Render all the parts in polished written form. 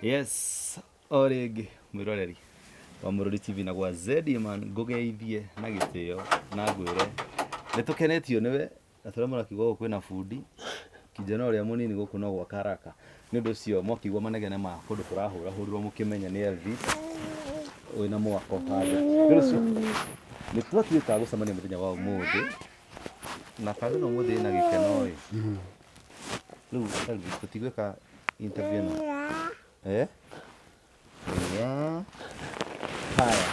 Yes, o rĩngĩ mwĩroreri wa Mũrũri TV na gwa Zediman ngũgeithie na gĩtĩo na ngwĩre nĩ tũkenetio nĩwe na tũrĩa mũrakiuga gũkũ kwĩna bundi kijana ũrĩa mũnini gũkũ no gwaka araka. Nĩ ũndũ ũcio mwakĩigua manegene ma kũndũ kũrahũrahũrirwo mũkĩmenye nĩ Elvis wĩna mwako handũ. Nĩ ũndũ ũcio nĩ twatuĩka a gũcemania mũthenya wa ũmũthĩ na kando na ũmũthĩ ĩna gĩkeno ĩ. Rĩu Elvis tũtigwĩka interview ĩno. Eh? Yeah. Haya.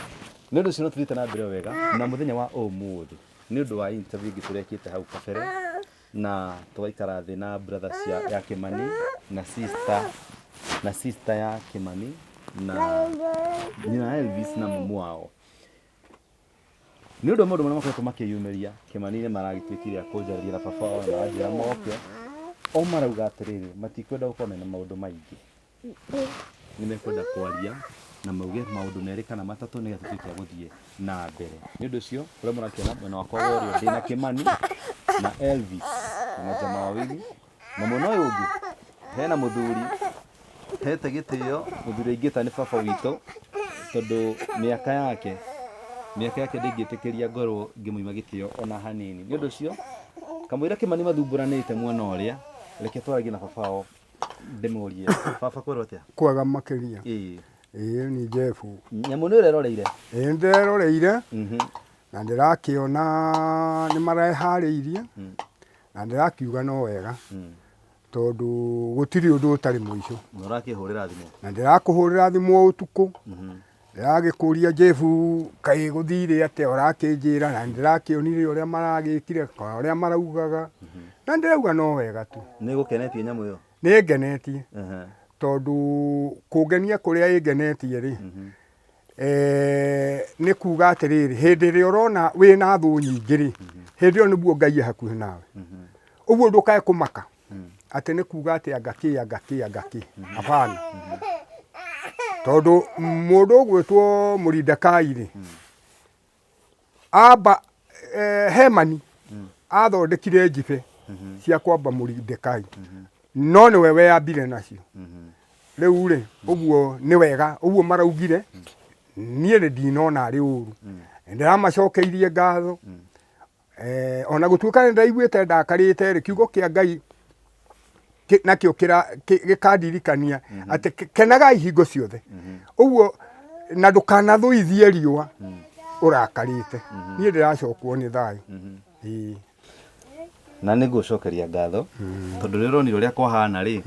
Nĩ ũndũ ũcio no tũthiĩte na mbere wega na mũthenya wa ũmũthĩ nĩ ũndũ wa interview ĩngĩ tũrekĩte hau kabere na tũgaikara thĩ na brother cia ya Kĩmani na sister na sister ya Kĩmani na nyina Elvis na mamu wao. Nĩ ũndũ wa maũndũ marĩa makoretwo makĩyumĩria, Kĩmani nĩ maragĩtuĩkire a kũnjarĩria na baba wao na maranjĩra moke. O marauga atĩrĩrĩ, matikwenda gũkorwo mena maũndũ maingĩ, nĩ mekwenda kwaria na mauge maũndũ merĩ kana matatũ nĩgetha tũtuĩke a gũthiĩ na mbere. Nĩ ũndũ ũcio, ũrĩa mũrakĩona mwena wakwa wa ũrĩo ndĩna Kĩmani na Elvis na majamaa wawili, na mwena ũyũ ũngĩ hena mũthuri hete gĩtĩo mũthuri ingĩta nĩ baba witũ tondũ mĩaka yake mĩaka yake ndĩngĩtĩkĩria ngorwo ngĩmũima gĩtĩo ona hanini. Nĩ ũndũ ũcio kamũira Kĩmani mathumbũranĩte mwena ũrĩa, reke twaragie na baba wao ndĩmũrie baba kwĩrwo atĩa? Kwega makĩria. Ĩĩ. Ĩĩ ni Jeff. Nyamũ nĩ ũreroreire? Ĩĩ nĩndĩreroreire na ndĩrakĩona nĩ mareharĩirie na ndĩrakiuga no wega tondũ gũtirĩ ũndũ ũtarĩ mũico. Na ũrakĩhũrĩra thimũ? Na ndĩrakũhũrĩra thimũ o ũtukũ, ndĩragĩkũria Jeff kaĩ gũthire atĩa ũrakĩnjĩra na ndĩrakĩonire ũrĩa maragĩkire kana ũrĩa maraugaga na ndĩrauga no wega tu. Nĩ ĩgũkenetie nyamũ ĩyo? Nĩ ĩngenetie tondũ kũngenia kũrĩa ĩngenetie rĩ, nĩ kuga atĩrĩrĩ, hĩndĩ ĩrĩa ũrona wĩna thũ nyingĩ rĩ, hĩndĩ ĩyo nĩguo Ngai e hakuhĩ nawe. Ũguo ndũkae kũmaka atĩ nĩ kuga atĩ anga kĩ anga kĩ anga kĩ, hapana. Tondũ mũndũ ũgwĩtwo Mũrindakai rĩ, amba Hemani athondekire njibe cia kwamba Mũrindekai, no nĩwe weyambire nacio. Rĩu rĩ, ũguo nĩ wega, ũguo maraugire, niĩ nĩ ndinona arĩ ũru. Nĩndĩramacokeirie ngatho. Ona gũtuĩka nĩ ndaiguĩte ndakarĩte rĩ, kiugo kĩa Ngai nakĩo gĩkandirikania atĩ kenagai hingo ciothe. Ũguo na ndũkanathũithie riũa ũrakarĩte. Niĩ ndĩracokwo nĩ thayũ. Ĩĩ. Na nĩ ngũcokeria ngatho tondũ nĩ ũronire ũrĩa kwahana rĩ,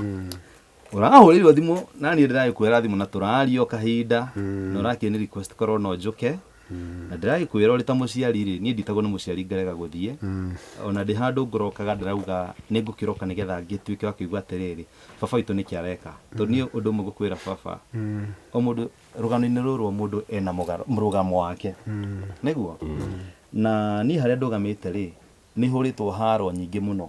ũrahũrĩirwo thimũ na niĩ ndĩragĩkuoera thimũ na tũraria o kahinda na ũrakĩnĩ request korwo no njũke na ndĩragĩkwĩra ũrĩ ta mũciari rĩ, niĩ nditagwo nĩ mũciari ngarega gũthiĩ ona ndĩ handũ ngũrokaga ndĩrauga nĩ ngũkĩroka nĩgetha ngĩtuĩke wa kũigua atĩrĩrĩ baba witũ nĩkĩ areka. Tondũ niĩ ũndũ ũmwe ngũkwĩra baba, o mũndũ rũgano-inĩ rũrũ o mũndũ ena mũrũgamo wake. Nĩguo? Na niĩ harĩa ndũgamĩte rĩ, nĩ hũrĩtwo haro nyingĩ mũno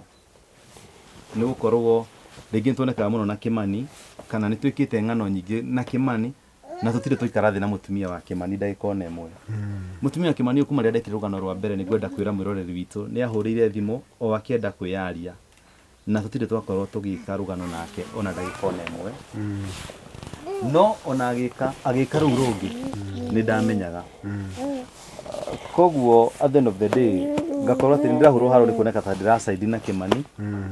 nĩ gũkorwo rĩngĩ nĩ tuonekaga mũno na Kĩmani kana nĩ twĩkĩte ng'ano nyingĩ na Kĩmani na tũtirĩ twaikara thĩ na mũtumia wa Kĩmani ndagĩka ona ĩmwe. Mũtumia wa Kĩmani ũyũ kuma rĩrĩa ndekire rũgano rwa mbere nĩ ngwenda kwĩra mwĩroreri witũ nĩ ahũrĩire thimũ o akĩenda kwĩyaria na tũtirĩ twakorwo tũgĩka rũgano nake ona ndagĩka ona ĩmwe. No ona agĩka agĩka rũu rũngĩ nĩ ndamenyaga. Koguo at the end of the day ngakorwo atĩ nĩndĩrahũrwo haro nĩ kuoneka ta ndĩracaidi na Kĩmani.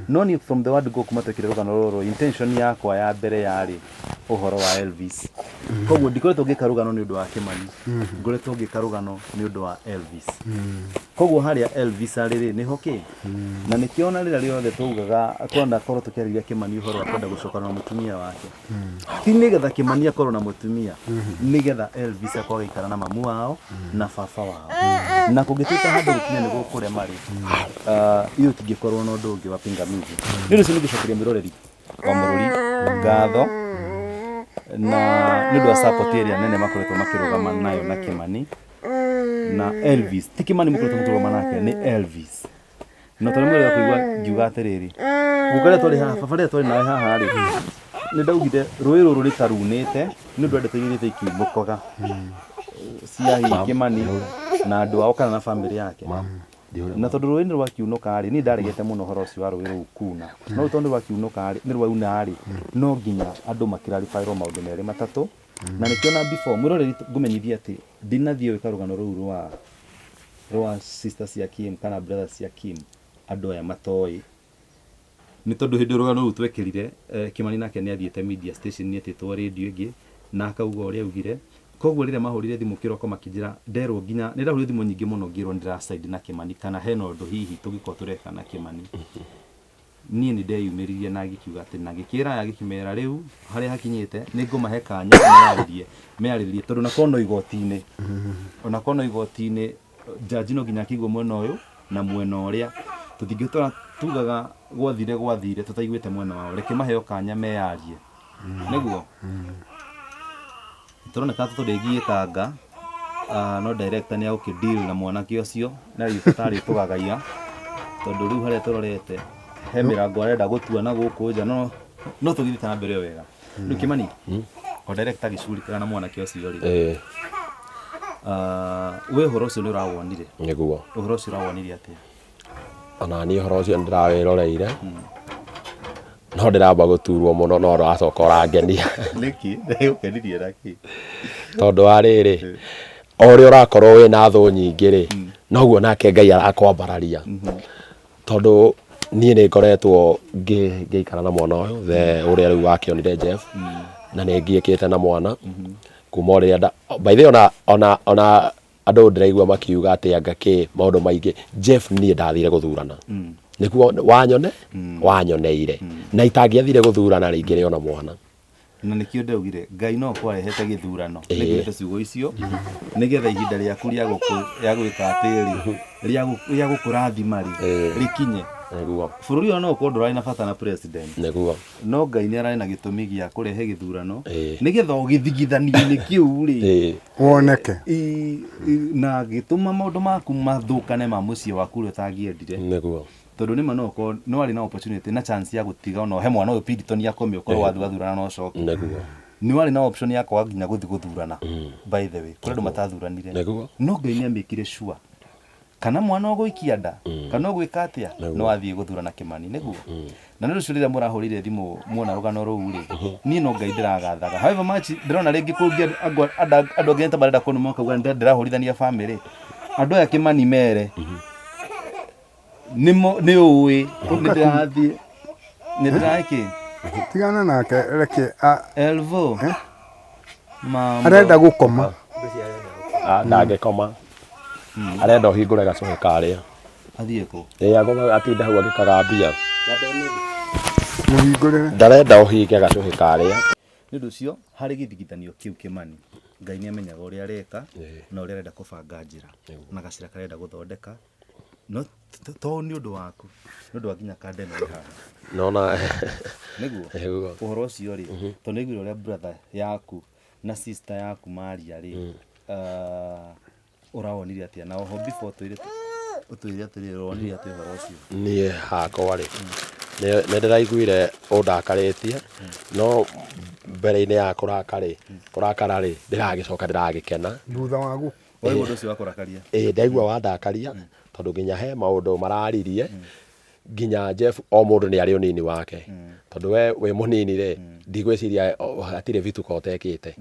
No niĩ from the word go kuma twekire rũgano rũrũ intention yakwa ya mbere yarĩ ũhoro wa Elvis. Koguo ndikoretwo ngĩka rũgano nĩ ũndũ wa Kĩmani, ngoretwo ngĩka rũgano nĩ ũndũ wa Elvis. Koguo harĩa Elvis arĩ rĩ nĩho kĩ na nĩkĩo ona rĩrĩa rĩothe twaugaga twanakorwo tũkĩarĩria Kĩmani ũhoro wa kwenda gũcokana na mũtumia wake ti nĩgetha Kĩmani akorwo na mũtumia nĩgetha Elvis akorwo agĩikara na mamu wao na baba wao na kũngĩtuĩka handũ gũkinya nĩ gũkũrema rĩ ithuĩ tũtingĩkorwo na ũndũ ũngĩ wa pingamizi. Nĩ ũndũ ũcio nĩngũcokeria mwĩroreri wa Mũrũri ngatho na nĩ ũndũ wa support ĩrĩa nene makoretwo makĩrũgama nayo na Kĩmani na Elvis. Ti Kĩmani mũkoretwo mũkĩrũgama nake, nĩ Elvis. Na tondũ mwĩrĩ kũigua ngiuga atĩrĩrĩ, guka rĩrĩa twarĩ haha, baba rĩrĩa twarĩ nawe haha rĩ, nĩ ndaugire rũĩ rũrũ nĩ ta runĩte nĩ ũndũ wa ndeto iria ikiumbũkaga cia hihi Kĩmani na andũ ao kana na bamĩrĩ yake. Na tondũ rũĩ nĩ rwakiunũka rĩ, niĩ ndaregete mũno ũhoro ũcio wa rũĩ rũu kuna, no rĩu tondũ nĩ rwakiunũka rĩ, nĩ rwauna rĩ, no nginya andũ makĩraribaĩrwo maũndũ merĩ matatũ. Na nĩkĩo na before mwĩroreri ngũmenyithie atĩ ndinathiĩ gwĩka rũgano rũu rwa sister cia Kim kana brother cia Kim andũ aya matoĩ, nĩ tondũ hĩndĩ rũgano rũu twekĩrire, Kimani nake nĩ athiĩte media station nĩ etĩtwo radio ĩngĩ na akauga ũrĩa augire. Koguo rĩrĩa mahũrire thimũ kĩroko makĩnjĩra nderwo nginya nĩ ndahũrire thimũ nyingĩ mũno ngĩrwo nĩ ndĩra side na Kimani kana hena ũndũ hihi tũngĩkorwo tũreka na Kimani. Niĩ nĩ ndeyumĩririe na ngĩkiuga atĩ na ngĩkĩra aya ngĩkĩmera rĩu harĩa hakinyĩte nĩ ngũmahe kanya meyarĩrie meyarĩrĩrie tondũ na korwo no igoti-inĩ, ona korwo no igoti-inĩ jaji no nginya akĩigue mwena ũyũ na mwena ũrĩa, tũtingĩtwara tugaga gwathire gwathire tũtaiguĩte mwena wao, reke maheo kanya meyarie nĩguo. Tũroneka tũrĩgiĩkanga, no director nĩ agũkĩ deal na mwanake ũcio na rĩu tarĩ tũgagaia tondũ rĩu harĩa tũrorete he mĩrango arenda gũtua na gũkũ nja, no no tũgĩthiĩte na mbere o wega. Rĩu Kĩmani, o director agĩcugurikaga na mwanake ũcio rĩ, we ũhoro ũcio nĩ ũrawonire? Nĩguo. Ũhoro ũcio ũrawonire atĩa? Ona niĩ ũhoro ũcio nĩndĩrawĩroreire, no ndĩramba gũturwo mũno no ũracoka ũrangenia. Nĩkĩ? Ndĩgũkenirie nakĩ? Tondũ wa rĩrĩ, o ũrĩa ũrakorwo wĩna thũ nyingĩ rĩ, noguo nake Ngai arakwambararia. Tondũ niĩ nĩ ngoretwo ngĩikara na mwana ũyũ the ũrĩa rĩu wakĩonire Jeff, na nĩ ngiĩkĩte na mwana kuma o rĩrĩa, by the way ona andũ ndĩraigua makiuga atĩ anga kĩ maũndũ maingĩ. Jeff niĩ ndathire gũthurana nĩguo wanyone wanyoneire, na itangĩathire gũthurana rĩ ingĩrĩ ona mwana. Na nĩkĩo ndaugire Ngai no kwarehete gĩthurano nĩngwĩte ciugo icio nĩgetha ihinda rĩaku rĩa gwĩka atĩrĩ rĩa gũkũrathima rĩ rĩkinye. Nĩguo. Bũrũri ũyũ no ũkorwo ndũrarĩ na bata na president. Nĩguo. No Ngai nĩ ararĩ na gĩtũmi gĩa kũrehe gĩthurano nĩgetha o gĩthigithanio-inĩ kĩu rĩ woneke na gĩtũma maũndũ maku mathũkane ma mũciĩ waku ũrĩa ũtangĩendire. Nĩguo. Tondũ nĩma no ũkorwo no warĩ na opportunity na chance ya gũtiga ona ũhe mwana ũyũ Piriton akome ũkorwo wathiĩ wathurana na ũcoke. Nĩguo. Nĩ warĩ na option ya kwaga nginya gũthiĩ gũthurana by the way, kũrĩ andũ matathuranire. Nĩguo. No Ngai nĩ amĩkire sure kana mwana ũgũikia nda kana ũgwĩka atĩa no athiĩ gũthurana Kĩmani nĩguo. Na nĩ ũndũ ũcio rĩrĩa mũrahũrĩire thimũ muona rũgano rũu rĩ, niĩ no Ngai ndĩragathaga. However much ndĩrona rĩngĩ kũngĩ andũ angĩ ta marenda kũnuma makauga ndĩrahũrithania family. Andũ aya Kĩmani mere nĩ ũĩ nĩ ndĩrathiĩ nĩ ndĩrakĩ tigana nake reke Elvo mambo arenda gũkoma. Ndangĩkoma, arenda ũhingũre gacũhĩ karĩa. Athiĩ kũ? Ĩĩ agoma atinda hau agĩkagambia. Mũhingũrĩre. Ndarenda ũhinge gacũhĩ karĩa. Nĩ ũndũ ũcio harĩ gĩthigithanio kĩu Kĩmani, Ngai nĩ amenyaga ũrĩa areka na ũrĩa arenda kũbanga njĩra na gacĩra karĩa arenda gũthondeka, no to nĩ ũndũ waku, nĩ ũndũ wa nginya kanda ĩno ĩ haha. Nona. Nĩguo. Nĩguo. Ũhoro ũcio rĩ, tondũ nĩ aiguire ũrĩa brother yaku na sister yaku maria rĩ, ũrawonire atĩa? Na oho before twĩre ũtwĩre atĩrĩrĩ, ũronire atĩa ũhoro ũcio? Niĩ hakwa rĩ, nĩ ndĩraiguire ũndakarĩtie, no mbere-inĩ ya kũrakara rĩ, ndĩragĩcoka ndĩragĩkena. Thutha wa gũ Waigua ũndũ ũcio wakũrakaria? Ĩĩ ndaigua wandakaria, tondũ nginya he maũndũ mararirie, nginya Jeff o mũndũ nĩ arĩ ũnini wake. Tondũ we wĩ mũnini rĩ, ndigwĩciria hatirĩ vituko ũtekĩte.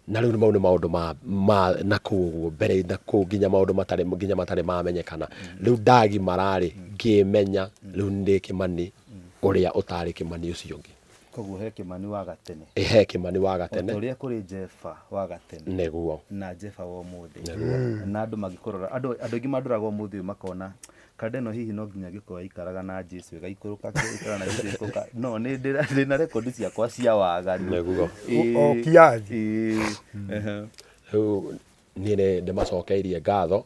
Na rĩu mau nĩ maũndũ ma na kũu ũguo mbere na kũu nginya maũndũ matarĩ nginya matarĩ mamenyekana. Rĩu ndagimara rĩ, ngĩmenya rĩu ndĩ Kĩmani ũrĩa ũtarĩ Kĩmani ũcio ũngĩ. Koguo he Kĩmani wa gatene. Ĩ he Kĩmani wa gatene. O ta ũrĩa kũrĩ Jepha wa gatene. Nĩguo. Na Jepha wa ũmũthĩ. Nĩguo. Na andũ magĩkũrora, andũ aingĩ mandoraga ũmũthĩ ũyũ makona kanda ĩno hihi no nginya ĩngĩkorwo yaikaraga na Jesu ĩgaikũrũka, ĩgaikara na Jesu ĩgaikũrũka. No nĩ ndĩna rekondi ciakwa cia waganu. Nĩguo. O kiathi. Rĩu niĩ nĩ ndĩmacokeirie ngatho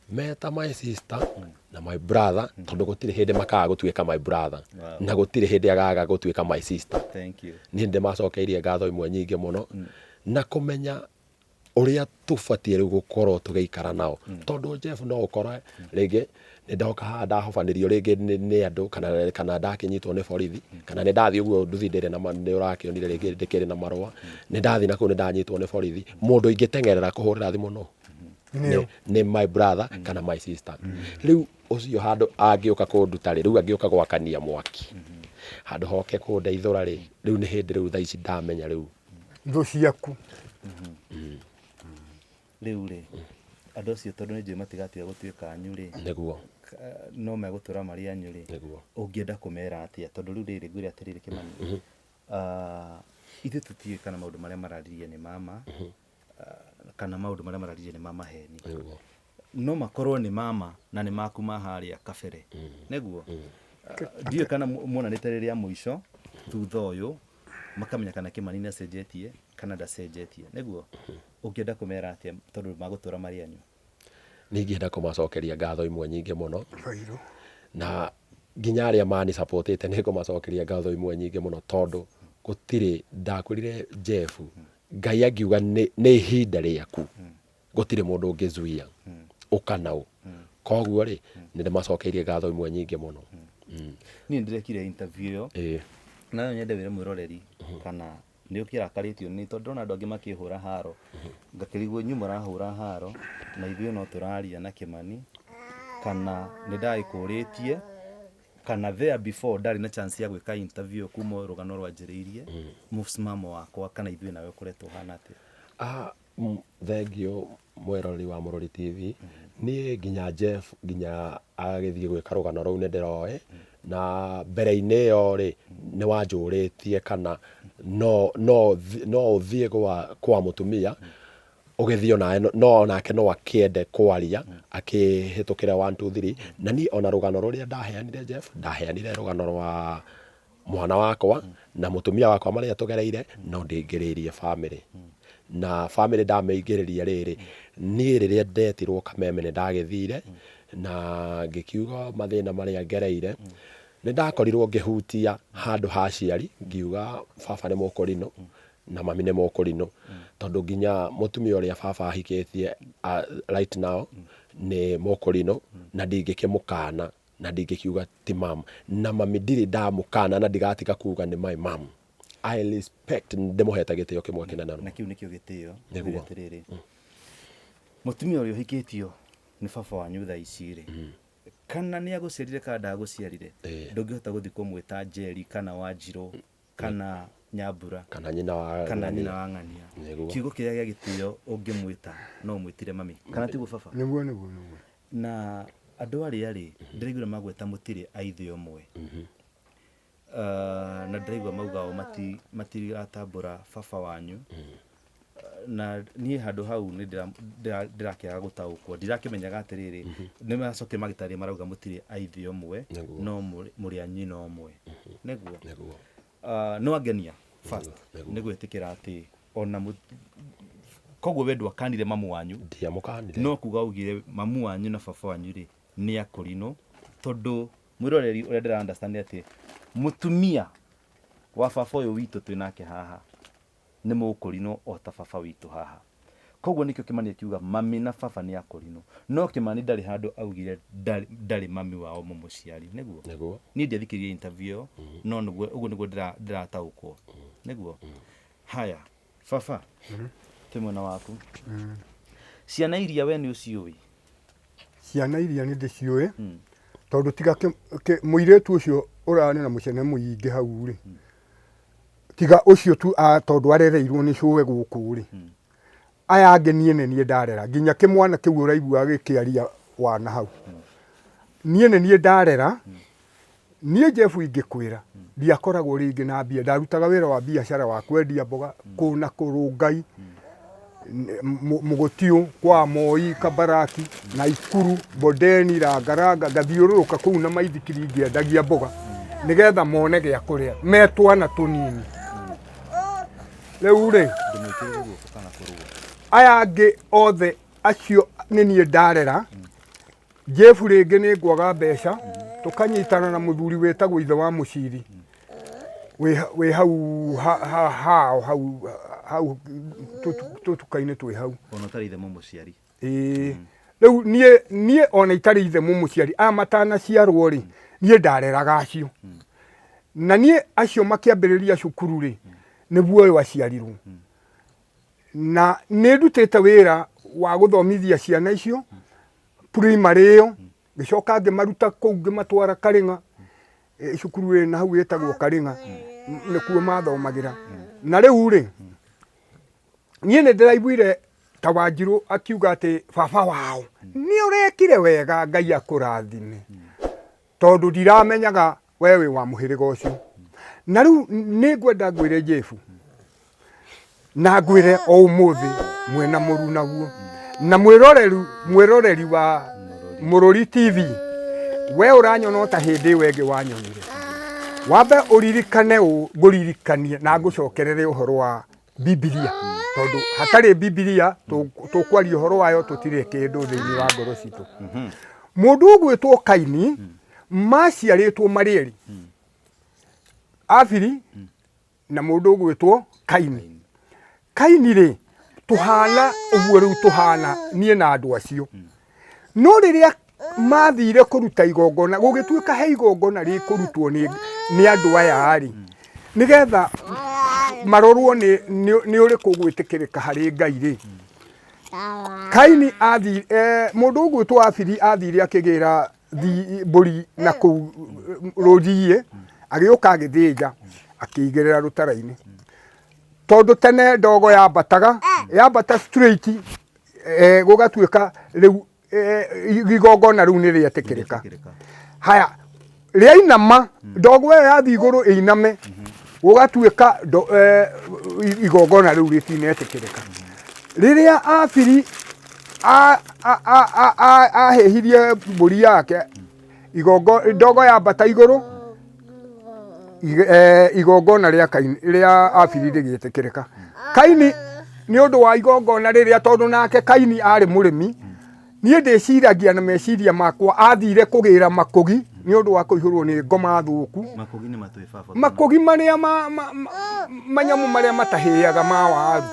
meta my sister na my brother, tondũ gũtirĩ hĩndĩ makaga gũtuĩka my brother na gũtirĩ hĩndĩ agaga gũtuĩka my sister. Thank you. Niĩ ndĩmacokeirie ngatho imwe nyingĩ mũno na kũmenya ũrĩa tũbatiĩ rĩu gũkorwo tũgĩikara nao, tondũ Jeff no ũkore rĩngĩ nĩ ndoka haha ndahobanĩrio rĩngĩ nĩ andũ kana ndakĩnyitwo nĩ borithi kana nĩ ndathiĩ ũguo nduthi ndĩrĩ na nĩ ũrakĩonire rĩngĩ ndĩkĩrĩ na marũa, nĩ ndathiĩ na kũu nĩ ndanyitwo nĩ borithi, mũndũ ingĩteng'erera kũhũrĩra thimũ no. Nĩo. Nĩ my brother kana my sister. Rĩu ũcio handũ angĩũka kũnduta rĩ, rĩu angĩũka gwakania mwaki handũ hoke kũndeithũra rĩ, rĩu nĩ hĩndĩ rĩu thaa ici ndamenya rĩu Thũ ciaku. Rĩu rĩ, andũ acio tondũ nĩ njũĩ matigatiga gũtuĩka anyu rĩ, Nĩguo. No megũtũra marĩ anyu rĩ, Nĩguo. Ũngĩenda kũmera atĩa? Tondũ rĩu rĩrĩ ngwĩre atĩrĩrĩ Kĩmani, ithuĩ tũtiũĩ kana maũndũ marĩa mararirie nĩ mama kana maũndũ marĩa mararirie nĩ ma maheni. Nĩguo. No makorwo nĩ mama na nĩ maku ma harĩa kabere. Nĩguo? Ndiũĩ kana muonanĩte rĩrĩa mũico thutha ũyũ makamenya kana Kĩmani nĩ acenjetie kana ndacenjetie. Nĩguo? Ũngĩenda kũmera atĩa tondũ magũtũra marĩ anyu? Niĩ ingĩenda kũmacokeria ngatho imwe nyingĩ mũno. Bairũ. Na nginya arĩa mani supportĩte nĩ ngũmacokeria ngatho imwe nyingĩ mũno, tondũ gũtirĩ ndakwĩrire Jeff, Ngai angiuga nĩ ihinda rĩaku, gũtirĩ mũndũ ũngĩzuia ũka nau. Koguo rĩ, nĩ ndĩmacokeirie ngatho imwe nyingĩ mũno. Niĩ nĩndĩrekire interview ĩyo. Na no nyende wĩre mwĩroreri kana nĩ ũkĩrakarĩtio nĩ tondũ ndĩrona andũ angĩ makĩhũra haro, ngakĩrigwo inyuĩ mũrahũra haro na ithuĩ no tũraria na Kĩmani, kana nĩ ndagĩkũrĩtie kana there before ndarĩ na chance ya gwĩka interview kuma rũgano rwanjĩrĩirie mũsimamo wakwa kana ithuĩ nawe ũkoretwo ũhana atĩa? Thengiũ mwĩroreri wa Mũrori TV. Niĩ nginya Jeff nginya agĩthiĩ gwĩka rũgano rũu nĩ ndĩroĩ, na mbere-inĩ ĩyo rĩ, nĩ wanjũrĩtie kana no no no ũthiĩ gwa kwa mũtumia ũgĩthiĩ onawe no onake no akĩende kwaria akĩhĩtũkĩra 1 2 3. Na niĩ ona rũgano rũrĩa ndaheanire Jeff, ndaheanire rũgano rwa mwana wakwa na mũtumia wakwa marĩa tũgereire, no ndĩingĩrĩirie family. Na family ndamĩingĩrĩria rĩrĩ, niĩ rĩrĩa ndetirwo Kameme nĩ ndagĩthire na ngĩkiuga mathĩna marĩa ngereire. Nĩ ndakorirwo ngĩhutia handũ ha aciari, ngiuga baba nĩ mũkũrinũ na mami nĩ mũkũrinũ, tondũ nginya mũtumia ũrĩa baba ahikĩtie right now nĩ mũkũrinũ, na ndingĩkĩmũkana na ndingĩkiuga ti mam. Na mami ndirĩ ndamũkana na ndigatiga kuga nĩ my mom. I respect, ndĩmũhete gĩtĩo kĩmwe kĩnene mũno. Na kĩu nĩkĩo gĩtĩo. Nĩguo. Njuge atĩrĩrĩ, mũtumia ũrĩa ũhikĩtio nĩ baba wanyu thaa ici rĩ, kana nĩ agũciarire kana ndagũciarire, ndũngĩhota gũthiĩ kũmwĩta Njeri kana Wanjirũ kana Nyambura kana nyina wa kana Ng'ania. Nyina wa Ng'ania. Nĩguo. Kiugo kĩrĩa gĩa gĩtĩo ũngĩmwĩta no ũmwĩtire mami, kana tiguo baba? Nĩguo, nĩguo, nĩguo. Na andũ arĩa rĩ, ndĩraigua magweta mũtirĩ a ithe ũmwe. Na ndĩraigua mauga o matiratambũra baba wanyu. Na niĩ handũ hau nĩ ndĩrakĩaga gũtaũkwo, ndirakĩmenyaga atĩrĩrĩ, nĩ macokire magĩtarĩria marauga mũtirĩ a ithe ũmwe, no mũrĩ a nyina ũmwe. Nĩguo? Nĩguo. No angenia first nĩ gwĩtĩkĩra atĩ ona koguo we ndwakanire mamu wanyu. Ndiamũkanire. No kuga augire mamu wanyu na baba wanyu rĩ nĩ akũrinũ, tondũ mwĩroreri ũrĩa ndĩra understand atĩ mũtumia wa baba ũyũ witũ twĩ nake haha nĩ mũkũrinũ o ta baba witũ haha. Koguo nĩkĩo Kĩmani akiuga mami na baba nĩ akũrinũ, no Kĩmani ndarĩ handũ augire ndarĩ mami wao mũmũciari. Nĩguo? Nĩguo. Niĩ ndiathikĩrĩirie interview ĩyo, no nĩguo, ũguo nĩguo ndĩrataũkwo. Nĩguo? Haya, baba, twĩ mwena waku. Ciana iria we nĩ ũciũĩ? Ciana iria nĩ ndĩciũĩ, tondũ tiga mũirĩtu ũcio ũrarĩ na mũcene mũingĩ hau rĩ, tiga ũcio tu, tondũ arereirwo nĩ cũwe gũkũ rĩ, aya angĩ niĩ nĩ niĩ ndarera, nginya kĩmwana kĩu ũraigua gĩkĩaria wana hau, niĩ nĩ niĩ ndarera. Niĩ Jeff ingĩkwĩra ndiakoragwo rĩngĩ na mbia, ndarutaga wĩra wa biacara wa kwendia mboga kũ na kũ Rũngai, Mũgũtiũ, kwa Moi, Kabaraki, Naikuru, Bondeni, Rangaranga, ngathiũrũrũka kũu na maithikiri ngĩendagia mboga nĩgetha mone gĩa kũrĩa me twana tũnini. Rĩu rĩ, aya angĩ othe acio nĩ niĩ ndarera. Jeff rĩngĩ nĩ ngwaga mbeca, tũkanyitana na mũthuri wĩtagwo ithe wa mũciri wĩ hau hao hau hau tũtuka-inĩ twĩ hau. Ona ũtarĩ ithe mũmũciari. Ĩĩ. Rĩu niĩ ona itarĩ ithe mũmũciari, aya matanaciarwo rĩ, niĩ ndareraga acio. Na niĩ acio makĩambĩrĩria cukuru rĩ, nĩguo ũyũ aciarirwo. Na nĩ ndutĩte wĩra Wa gũthomithia ciana icio primary ĩyo, ngĩcoka ngĩmaruta kũu ngĩmatwara Karĩng'a, cukuru ĩ na hau ĩtagwo Karĩng'a, nĩkuo mathomagĩra. Na rĩu rĩ, niĩ nĩ ndĩraiguire ta Wanjirũ akiuga atĩ baba wao nĩ ũrekire wega, Ngai akũrathime, tondũ ndiramenyaga we wĩ wa mũhĩrĩga ũcio. Na rĩu nĩ ngwenda ngwĩre Jeff, na ngwĩre o ũmũthĩ mwena mũru naguo na mwĩroreri mwĩroreri wa Mũrũri TV, we ũranyona o ta hĩndĩ ĩyo ĩngĩ wanyonire, wambe ũririkane ũũ, ngũririkanie na ngũcokerere ũhoro wa Bibilia, tondũ hatarĩ Bibilia tũkwaria ũhoro wayo tũtirĩ kĩndũ thĩinĩ wa ngoro citũ. Mũndũ ũgwĩtwo Kaini maciarĩtwo marĩ erĩ, Abili na mũndũ ũgwĩtwo Kaini. Kaini rĩ, tũhana ũguo rĩu tũhana niĩ na andũ acio. No rĩrĩa mathire kũruta igongona, gũgĩtuĩka he igongona rĩkũrutwo nĩ nĩ andũ aya rĩ, nĩgetha marorwo nĩ nĩ ũrĩkũ ũgwĩtĩkĩrĩka harĩ Ngai rĩ. Kaini athi mũndũ ũgwĩtwo Abili athire akĩgĩra mbũri na kũu rũriĩ, agĩũka agĩthĩnja akĩigĩrĩra rũtara-inĩ. Tondũ tene ndogo yambataga, yambata straight, gũgatuĩka rĩu igongona rĩu nĩ rĩetĩkĩrĩka. Haya, rĩainama, ndogo ĩyo yathiĩ igũrũ ĩiname, gũgatuĩka igongona rĩu rĩtinetĩkĩrĩka. Rĩrĩa Abili ahĩhirie mbũri yake, ndogo yambata igũrũ, igongona rĩa Kaini, rĩa Abili rĩgĩtĩkĩrĩka. Kaini nĩ ũndũ wa igongona rĩrĩa, tondũ nake Kaini arĩ mũrĩmi, niĩ ndĩciragia na meciria makwa athire kũgĩra makũgi nĩ ũndũ wa kũihũrwo nĩ ngoma thũku. Makũgi nĩ matwĩ baba. Makũgi marĩa manyamũ marĩa matahĩaga ma waru,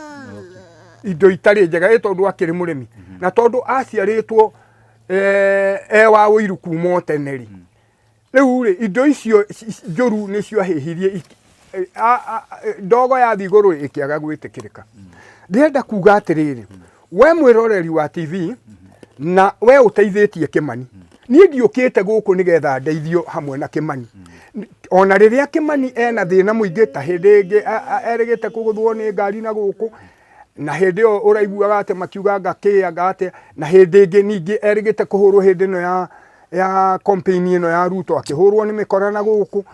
indo itarĩ njega, ĩ tondũ akĩrĩ mũrĩmi na tondũ aciarĩtwo e wa ũiru kuma o tene rĩ, rĩu rĩ, indo icio njũru nĩ ciahĩhirie ndogo yathiĩ igũrũ ĩkĩaga gwĩtĩkĩrĩka. Ndĩrenda kuga atĩrĩrĩ, we mwĩroreri wa TV na we ũteithĩtie Kĩmani, niĩ ndiũkĩte gũkũ nĩgetha ndeithio hamwe na Kĩmani. Ona rĩrĩa Kĩmani ena thĩna mũingĩ, ta hĩndĩ ĩngĩ erĩgĩte kũgũthwo nĩ ngari na gũkũ, na hĩndĩ ĩyo ũraiguaga atĩ makiuga anga kĩ anga atĩa, na hĩndĩ ĩngĩ ningĩ erĩgĩte kũhũrwo hĩndĩ ĩno ya campaign ĩno ya Ruto, akĩhũrwo nĩ mĩkora na gũkũ.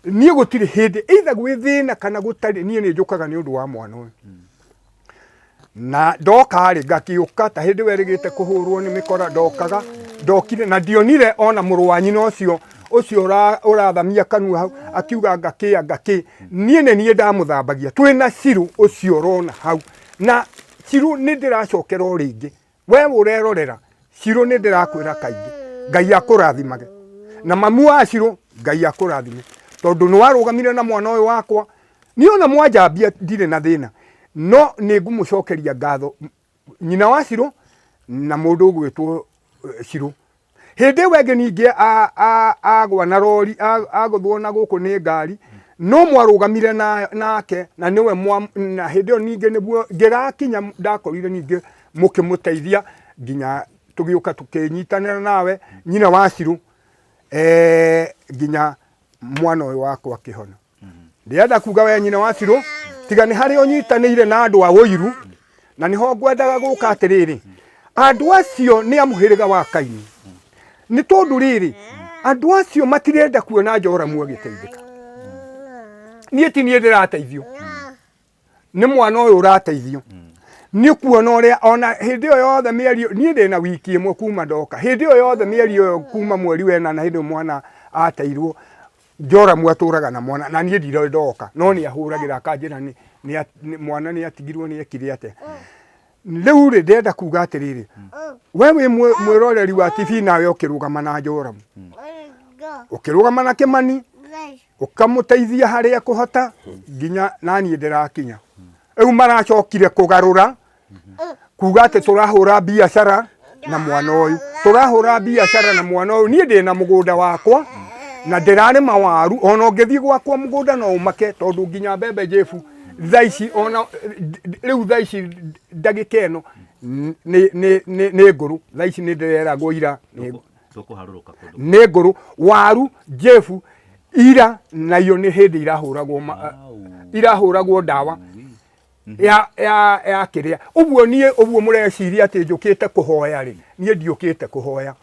Niĩ gũtirĩ hĩndĩ either gwĩ thĩna kana gũtarĩ, niĩ nĩ njũkaga nĩ ũndũ wa mwana ũyũ. Na ndoka rĩ, ngakĩũka ta hĩndĩ ĩyo erĩgĩte kũhũrwo nĩ mĩkora, ndokaga, ndokire na ndionire ona mũrũ wa nyina ũcio ũcio ũrathamia kanua hau akiuga ngakĩ ngakĩ. Niĩ nĩ niĩ ndamũthambagia twĩna Cirũ ũcio ũrona hau. Na Cirũ nĩ ndĩracokera o rĩngĩ, we ũrerorera Cirũ, nĩ ndĩrakwĩra kaingĩ, Ngai akũrathimage, na mamu wa Cirũ, Ngai akũrathime, tondũ nĩ warũgamire na mwana ũyũ wakwa. Niĩ ona mwanjambia ndirĩ na thĩna, no nĩ ngũmũcokeria ngatho, nyina wa Cirũ na mũndũ ũgwĩtwo Cirũ. Hĩndĩ ĩyo ĩngĩ ningĩ agwa na rori, agũthwo na gũkũ nĩ ngari, no mwarũgamire nake na nĩwe na hĩndĩ ĩyo ningĩ nĩguo ngĩgakinya ndakorire ningĩ mũkĩmũteithia nginya tũgĩũka tũkĩnyitanĩra nawe, nyina wa Cirũ, nginya mwana ũyũ wakwa akĩhona. Ndĩrenda kuga we nyina wa Cirũ, tiga nĩ harĩa ũnyitanĩire na andũ a ũiru, na nĩho ngwendaga gũka atĩrĩrĩ, andũ acio nĩ a mũhĩrĩga wa Kaini, nĩ tondũ rĩrĩ, andũ acio matirenda kuona Joramu agĩteithĩka. Niĩ ti niĩ ndĩrateithio, nĩ mwana ũyũ ũrateithio. Nĩ kuona ũrĩa ona hĩndĩ ĩyo yothe mĩeri, niĩ ndĩna wiki ĩmwe kuma ndoka, hĩndĩ ĩyo yothe mĩeri ĩyo kuma mweri wa ĩnana, hĩndĩ ĩyo mwana ateirwo, Joramu atũraga na mwana na niĩ ndirĩ ndoka, no nĩ ahũragĩra akanjĩra nĩ mwana nĩ atigirwo nĩ ekire atĩa. Rĩu rĩ, ndĩrenda kuga atĩrĩrĩ, we wĩ mwĩroreri wa TV, nawe ũkĩrũgama na Joramu, ũkĩrũgama na Kĩmani, ũkamũteithia harĩa kũhota nginya na niĩ ndĩrakinya. Rĩu maracokire kũgarũra kuga atĩ tũrahũra biacara na mwana ũyũ, tũrahũra biacara na mwana ũyũ. Niĩ ndĩna mũgũnda wakwa na ndĩrarĩma waru, ona ũngĩthiĩ gwakwa mũgũnda no ũmake, tondũ nginya mbembe njĩbu thaa ici, ona rĩu thaa ici ndagĩka ĩno. Nĩ nĩ nĩ nĩ ngũrũ. Thaa ici nĩ ndĩreragwo ira nĩ Tũkũharũrũka kũndũ. Nĩ ngũrũ waru Jefu ira nayo nĩ hĩndĩ irahũragwo irahũragwo ndawa ya kĩrĩa ũguo. Niĩ ũguo mũreciria atĩ njũkĩte kũhoya rĩ, niĩ ndiũkĩte kũhoya.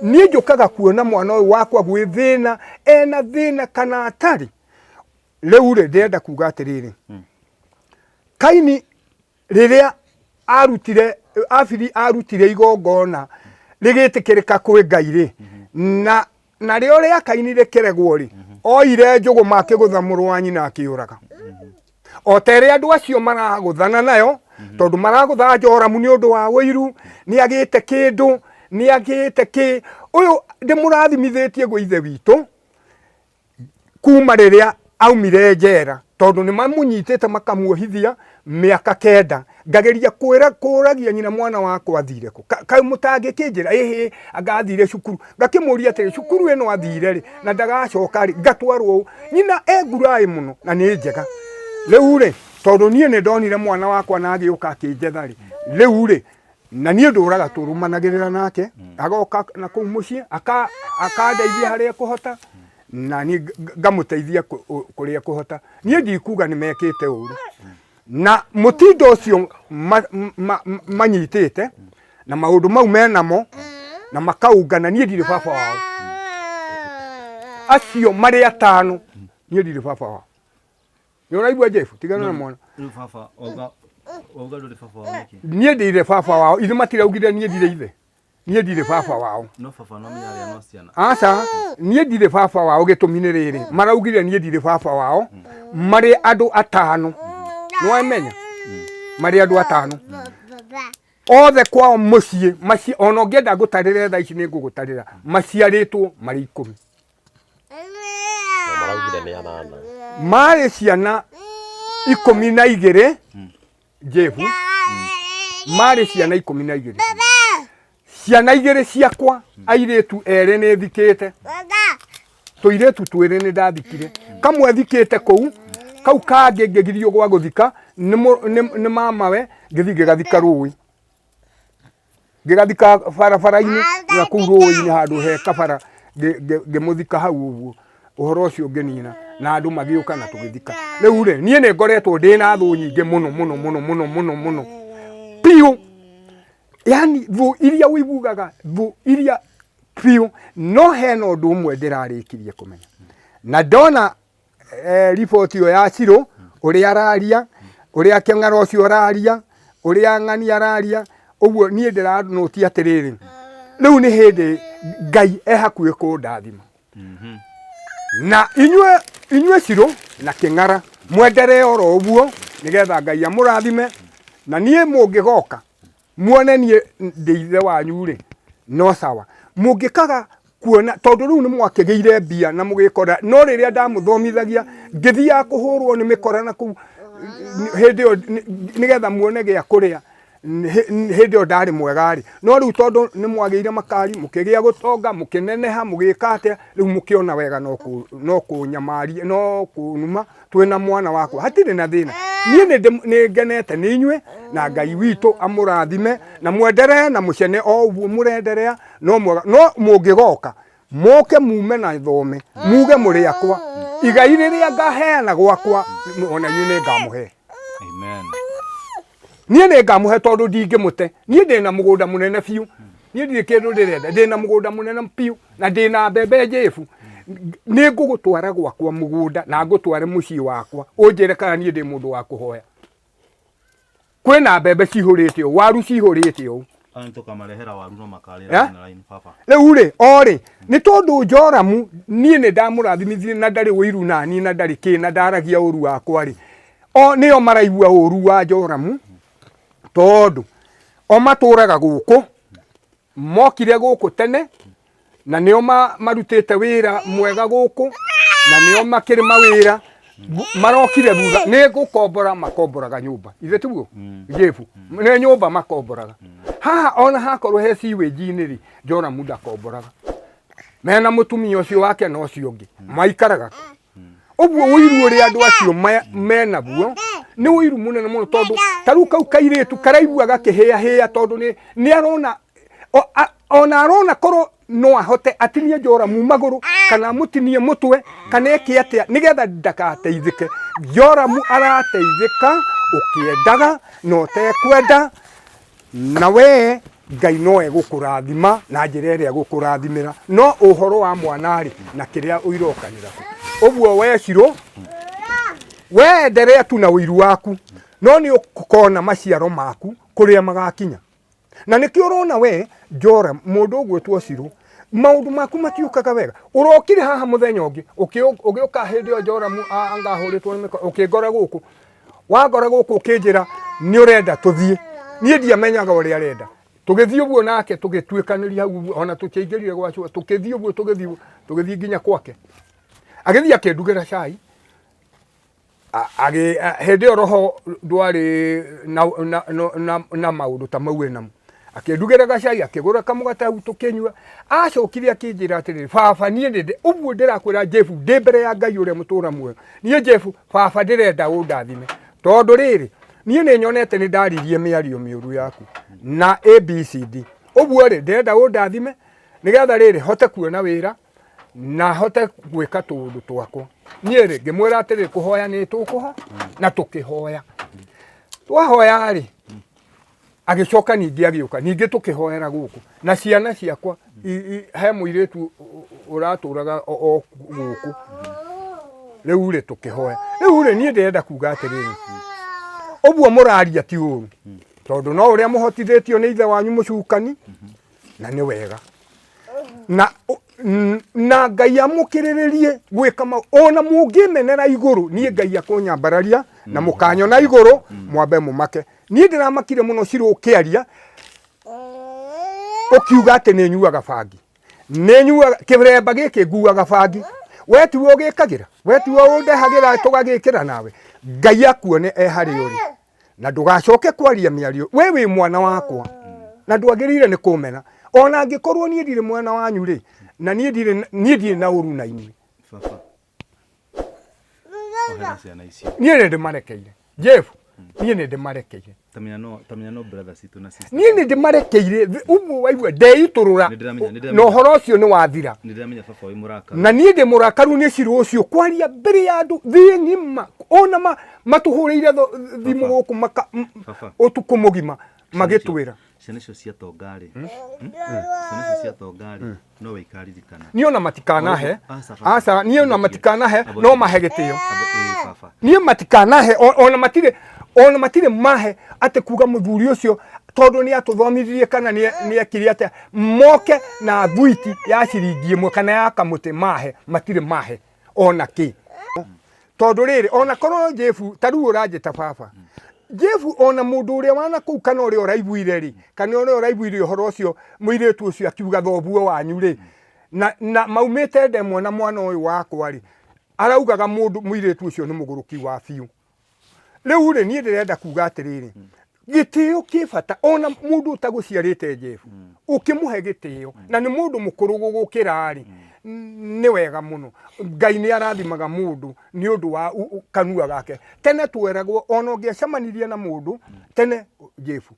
Niĩ njũkaga kuona mwana ũyũ wakwa gwĩ thĩna, ena thĩna kana atarĩ. Rĩu rĩ, ndĩrenda kuga atĩrĩrĩ, Kaini rĩrĩa arutire Abili arutire igongona rĩgĩtĩkĩrĩka kwĩ Ngai rĩ, na narĩo rĩa Kaini rĩkĩregwo rĩ, oire njũgũma akĩgũtha mũrũ wa nyina akĩũraga. O ta ĩrĩa andũ acio maragũthana nayo, tondũ maragũtha Joramu nĩ ũndũ wa ũiru, nĩ agĩte kĩndũ, nĩ agĩte kĩ. Ũyũ ndĩmũrathimithĩtie gwĩ Ithe witũ kuma rĩrĩa aumire njera, tondũ nĩ mamũnyitĩte makamuohithia mĩaka 9. Ngageria kwĩra kũragia nyina, mwana wakwa athire kũ? Kaĩ mũtangĩkĩnjĩra? Ĩhĩ, anga athire cukuru. Ngakĩmũria atĩrĩ, cukuru ĩno athire rĩ na ndagacoka rĩ? Ngatwarwo ũũ. Nyina e nguraĩ mũno na nĩ njega. Rĩu rĩ, tondũ niĩ nĩ ndonire mwana wakwa na agĩũka akĩnjetha rĩ, rĩu rĩ, na niĩ ndũraga tũrũmanagĩrĩra nake, agoka na kũu mũciĩ akandeithia harĩa ekũhota, na niĩ ngamũteithia kũrĩa ekũhota. Niĩ ndikuga nĩ mekĩte ũru na mũtindo ũcio manyitĩte na maũndũ mau menamo na makaungana. Niĩ ndirĩ baba wao. Acio marĩ atano, niĩ ndirĩ baba wao. Nĩ ũraigua, Jeff? Tigana na mwana. Rĩu baba wauga ndũrĩ baba wao nĩkĩ? Niĩ ndirĩ baba wao. Ithe matiraugire niĩ ndirĩ ithe. Niĩ ndirĩ baba wao. No baba no menya arĩa no ciana. Aca, niĩ ndirĩ baba wao. Gĩtũmi nĩ rĩrĩ, maraugire niĩ ndirĩ baba wao marĩ andũ atano. Nĩwamenya marĩ andũ atano othe kwao mũciĩ maci. Ona ũngĩenda ngũtarĩre thaa ici, nĩ ngũgũtarĩra. Maciarĩtwo marĩ 10. Na maraugire nĩ anana. Marĩ ciana 12, Jehu. Marĩ ciana 12. Ciana igĩrĩ ciakwa, airĩtu erĩ nĩ thikĩte. Tũirĩtu twĩrĩ nĩ ndathikire. Kamwe thikĩte kũu, kau kangĩ ngĩgirio gwa gũthika nĩ mamawe, ngĩthiĩ ngĩgathika rũĩ, ngĩgathika barabara-inĩ na kũu rũĩ-inĩ handũ he kabara. Ngĩmũthika hau ũguo. Ũhoro ũcio ngĩnina na andũ magĩũka na tũgĩthika. Rĩu rĩ, niĩ nĩ ngoretwo ndĩ na thũ nyingĩ mũno mũno mũno mũno mũno mũno biũ, yani thũ iria ũiguaga, thũ iria biũ. No hena ũndũ ũmwe ndĩrarĩkirie kũmenya na ndona riboti ĩyo ya Cirũ, ũrĩa araria, ũrĩa kĩng'ara ũcio araria, ũrĩa ng'ani araria ũguo, niĩ ndĩranũtia atĩrĩrĩ, rĩu nĩ hĩndĩ Ngai e hakuhĩ kũndathima. Na inyuĩ Cirũ na kĩng'ara, mwenderee oro ũguo nĩgetha Ngai amũrathime. Na niĩ mũngĩgoka muone niĩ ndĩ ithe wanyu rĩ, no sawa. Mũngĩkaga kuona, tondũ rĩu nĩ mwakĩgĩire mbia na mũgĩkora. No rĩrĩa ndamũthomithagia, ngĩthiaga kũhũrwo nĩ mĩkora na kũu hĩndĩ ĩyo nĩgetha muone gĩa kũrĩa, hĩndĩ ĩyo ndarĩ mwega rĩ. No rĩu tondũ nĩ mwagĩire makari, mũkĩgĩa gũtonga, mũkĩneneha, mũgĩka atĩa, rĩu mũkĩona wega no kũnyamaria, no kũnuma twĩna mwana wakwa. Hatirĩ na thĩna. Niĩ nĩ ngenete nĩ inyuĩ, na Ngai witũ amũrathime na mwenderee na mũcene o ũguo mũrenderea. No mwega no mũngĩgoka moke mume na thome muge mũrĩ akwa, igai rĩrĩa ngaheana gwakwa, ona inyuĩ nĩ ngamũhe. Amen. Niĩ nĩ ngamũhe, tondũ ndingĩmũte. Niĩ ndĩ na mũgũnda mũnene biũ. Niĩ ndirĩ kĩndũ ndĩrenda. Ndĩ na mũgũnda mũnene biũ na ndĩ na mbembe njĩbu. Nĩ ngũgũtwara gwakwa mũgũnda na ngũtware mũciĩ wakwa, ũnjĩre kana niĩ ndĩ mũndũ wa kũhoya. Kwĩna mbembe cihũrĩte ũũ, waru cihũrĩte ũũ. Aya nĩtũkamarehera waru no makarĩra Eh? na line baba. Rĩu rĩ, o rĩ, nĩ tondũ Joramu niĩ nĩ ndamũrathimithirie na ndarĩ ũiru naniĩ na ndarĩ kĩ na ndaragia ũru wakwa rĩ, o nĩo maraigua ũru wa Joramu, tondũ o matũraga gũkũ, mokire gũkũ tene na nĩo marutĩte wĩra mwega gũkũ, na nĩo makĩrĩ mawĩra. Marokire thutha nĩ gũkombora, makomboraga nyũmba. Ithe tiguo, Jefu? Nĩ nyũmba makomboraga haha. Ona hakorwo he sewage-inĩ rĩ, Joramu ndakomboraga. Mena mũtumia ũcio wake na ũcio ũngĩ maikaraga ũguo. Ũiru ũrĩa andũ acio menaguo. Nĩ ũiru mũnene mũno, tondũ ta rĩu kau kairĩtu karaigua gakĩhĩahĩa, tondũ nĩ arona ona arona korwo no ahote atinie Joramu magũrũ kana amũtinie mũtwe kana eke atĩa nĩgetha ndakateithĩke. Joramu arateithĩka ũkĩendaga na ũtekwenda, na we Ngai no egũkũrathima na njĩra ĩrĩa egũkũrathimĩra, no ũhoro wa mwana-rĩ na kĩrĩa ũirokanĩra ũguo we Shiro, we enderea tu na ũiru waku, no nĩ ũkona maciaro maku kũrĩa magakinya. Na nĩkĩo ũrona we Joram, mũndũ ũgwĩtwo Shiro, maũndũ maku matiũkaga wega. Ũrokire haha mũthenya ũngĩ, ũgĩũka hĩndĩ ĩyo Joramu anga ahũrĩtwo nĩ mĩkora, ũkĩngora gũkũ. Wangora gũkũ ũkĩnjĩra nĩ ũrenda tũthiĩ. Niĩ ndiamenyaga ũrĩa arenda. Tũgĩthiĩ ũguo nake tũgĩtuĩkanĩria hau ũguo, ona tũtiaingĩrire gwa cũwe, tũkĩthiĩ ũguo tũgĩthiĩ ũguo, tũgĩthiĩ nginya gwake. Agĩthiĩ akĩndugĩra cai, Hĩndĩ ĩyo roho ndwarĩ na maũndũ ta mau enamo. Akĩndugĩra gacai, akĩgũra kamũgate hau tũkĩnyua. Acokire akĩnjĩra atĩrĩrĩ, baba niĩ nĩ ũguo ndĩrakwĩra Jeff ndĩ mbere ya Ngai ũrĩa mũtũra muoyo. Niĩ Jeff, baba ndĩrenda ũndathime. Tondũ rĩrĩ, niĩ nĩ nyonete nĩ ndaririe mĩario mĩũru yaku na ABCD. Ũguo rĩ, ndĩrenda ũndathime nĩgetha rĩrĩ hote kuona wĩra na hote gwĩka tũũndũ twakwa. Niĩ rĩ, ngĩmwĩra atĩrĩrĩ, kũhoya nĩ tũkũho na tũkĩhoya. Twahoya rĩ, agĩcoka ningĩ agĩũka ningĩ tũkĩhoera gũkũ na ciana ciakwa he mũirĩtu ũratũraga o gũkũ rĩu rĩ tũkĩhoya. Rĩu rĩ, niĩ ndĩrenda kuga atĩrĩrĩ, ũguo mũraria ti ũru, tondũ no ũrĩa mũhotithĩtio nĩ ithe wanyu mũcukani, na nĩ wega na na Ngai amũkĩrĩrĩrie gwĩka mau ona mũngĩmenera igũrũ, niĩ Ngai akũnyambararia na mũkanyona igũrũ mwambe mũmake. Niĩ ndĩramakire mũno Shiro ũkĩaria ũkiuga atĩ nĩ nyuaga bangi, nĩ nyuaga kĩremba gĩkĩ, nguaga bangi, we tiwe ũgĩkagĩra, we tiwe ũndehagĩra tũgagĩkĩra nawe. Ngai akuone e harĩa ũrĩ na ndũgacoke kwaria mĩario. We wĩ mwana wakwa na ndwagĩrĩire nĩ kũmena, ona angĩkorwo niĩ ndirĩ mwana wanyu rĩ, na niĩ ndirĩ na ũru na inyuĩ. Baba, ohera ciana icio. Niĩ nĩ ndĩmarekeire Jeff, niĩ nĩ ndĩmarekeire. Tamenya no brother citũ na sister. Niĩ nĩ ndĩmarekeire ũguo waigua ndeitũrũra. Nĩ ndĩramenya. Na ũhoro ũcio nĩ wathira. Nĩ ndĩramenya baba wĩ mũrakaru. Na niĩ ndĩ mũrakaru nĩ Shiro ũcio kwaria mbere ya andũ thĩ ng'ima, ona matũhũrĩire thimũ Baba. gũkũ maka Baba. ũtukũ mũgima magĩtwĩra. Ciana icio cia tonga rĩ, Ciana icio cia tonga rĩ, no we ikaririkana. Niĩ ona matikanahe. Aca, baba. Aca, niĩ ona matikanahe, no mahe gĩtĩo. Ĩĩ, baba. Niĩ matikanahe, ona matirĩ mahe atĩ kuga mũthuri ũcio tondũ nĩ atũthomithirie kana nĩ ekire atĩa, moke na thuiti ya ciringi 1 kana ya kamũtĩ mahe, matirĩ mahe ona kĩ. Tondũ rĩrĩ, ona korwo Jefu ta rĩu ũranjĩta baba Jefu, ona mũndũ ũrĩa wana kũu kana ũrĩa ũraiguire rĩ, kana ũrĩa ũraiguire ũhoro ũcio mũirĩtu ũcio akiuga thoguo wanyu rĩ, na maumĩte ndemwa na mwana ũyũ wakwa rĩ, araugaga mũndũ mũirĩtu ũcio nĩ mũgũrũki wa biũ. Rĩu rĩ, niĩ ndĩrenda kuga atĩrĩrĩ, gĩtĩo kĩ bata, ona mũndũ ũtagũciarĩte Jefu ũkĩmũhe gĩtĩo na nĩ mũndũ mũkũrũ gũgũkĩra rĩ, nĩ wega mũno. Ngai nĩ arathimaga mũndũ nĩ ũndũ wa kanua gake. Tene tweragwo ona ũngĩacemanirie na mũndũ tene Jefu,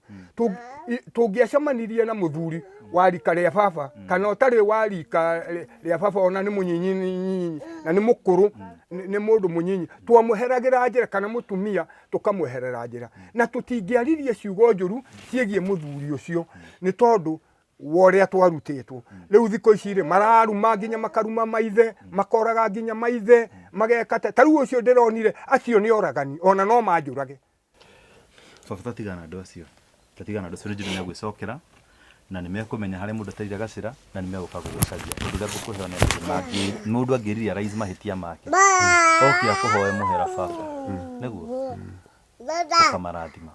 tũngĩacemanirie na mũthuri wa rika rĩa baba kana ũtarĩ wa rika rĩa baba, ona nĩ mũnyinyi nyinyi na nĩ mũkũrũ, nĩ mũndũ mũnyinyi, twamweheragĩra njĩra, kana mũtumia tũkamweherera njĩra, na tũtingĩaririe ciugo njũru ciĩgiĩ mũthuri ũcio nĩ tondũ wa ũrĩa twarutĩtwo. Rĩu thikũ ici rĩ, mararuma nginya makaruma maithe, makoraga nginya maithe, mageka ta rĩu ũcio ndĩronire, acio nĩ oragani, ona no manjũrage. Baba, tatigana na andũ acio, tatigana na andũ acio, nĩ njũĩ nĩ megwĩcokera na nĩ mekũmenya harĩa mũndũ atarire gacĩra na nĩ megũka gũgũcaria. Ũndũ ũrĩa ngũkũhe nĩ atĩ mũndũ angĩ realize mahĩtia make oke akũhoe mũhera, baba, nĩguo ũkamarathima,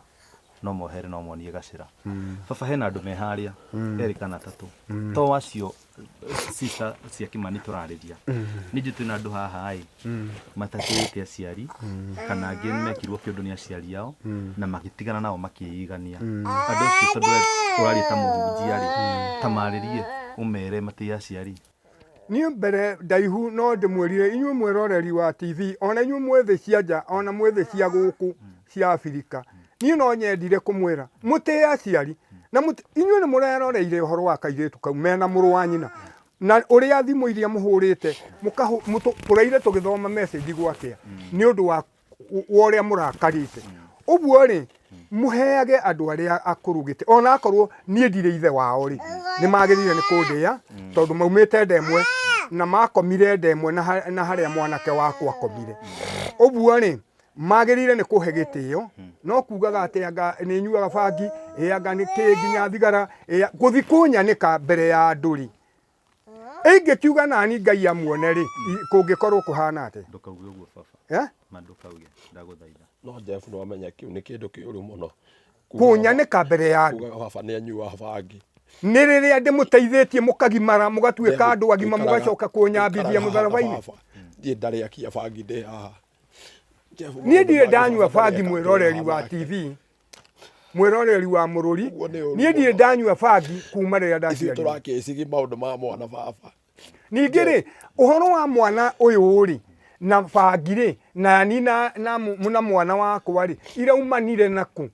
no mohere, no monie gacĩra. Baba, hena andũ me harĩa erĩ kana atatũ, to acio sister cia Kimani tũrarĩria. Nĩ njũĩ twĩna andũ haha ĩ matatĩĩte aciari, kana angĩ mekirwo kĩũndũ nĩ aciari ao na magĩtigana nao makĩigania. Andũ acio, tondũ we ũraria ta mũhunjia rĩ, ta marĩrie ũmere matĩe aciari. Niĩ mbere ndaihu no ndĩmwĩrire inyuĩ mwĩroreri wa TV, ona inyuĩ mwĩthĩ cia nja, ona mwĩthĩ cia gũkũ. cia Abirika, niĩ no nyendire kũmwĩra mũtĩe aciari na inyuĩ nĩ mũreroreire ũhoro wa kairĩtu kau mena mũrũ wa nyina na ũrĩa thimũ iria mũhũrĩte tũraire tũgĩthoma message gwakĩa nĩ ũndũ wa ũrĩa mũrakarĩte ũguo rĩ mũheage andũ arĩa akũrũ gĩtĩ ona akorwo niĩ ndirĩ ithe wao rĩ nĩ magĩrĩire nĩ kũndĩa tondũ maumĩte nda ĩmwe na makomire nda ĩmwe na harĩa mwanake wakwa akomire ũguo rĩ magĩrĩire nĩ kũhe gĩtĩo no kugaga atĩ anga nĩ nyuaga bangi ĩ anga nĩ kĩ nginya thigara ĩ gũthi kũnyanĩka mbere ya andũ rĩ ingĩkiuga nani Ngai amuone rĩ kũngĩkorwo kũhana atĩa? Ndũkauge ũguo baba. Eh? Ma ndũkauge, ndagũthaitha. No Jeff nĩ wamenya kĩu nĩ kĩndũ kĩũru mũno. Kũnyanĩka mbere ya andũ. Kugaga baba nĩ anyuaga bangi. Nĩ rĩrĩa ndĩmũteithĩtie mũkagimara mũgatuĩka andũ agima mũgacoka kũnyambithia mũtharaba-inĩ. Niĩ ndarĩ akia bangi ndĩ haha. Niĩ ndirĩ ndanyua bangi mwĩroreri wa TV. Mwĩroreri wa Mũrũri, Ũguo nĩ ũru niĩ ndirĩ mũno. ndanyua bangi kuma rĩrĩa Ithuĩ ndaciarirwo. tũrakĩcigi maũndũ ma mwana baba. Ningĩ rĩ, ũhoro wa mwana ũyũ rĩ, na bangi rĩ, na ni na, na, na mwana wakwa rĩ, iraumanire nakũ?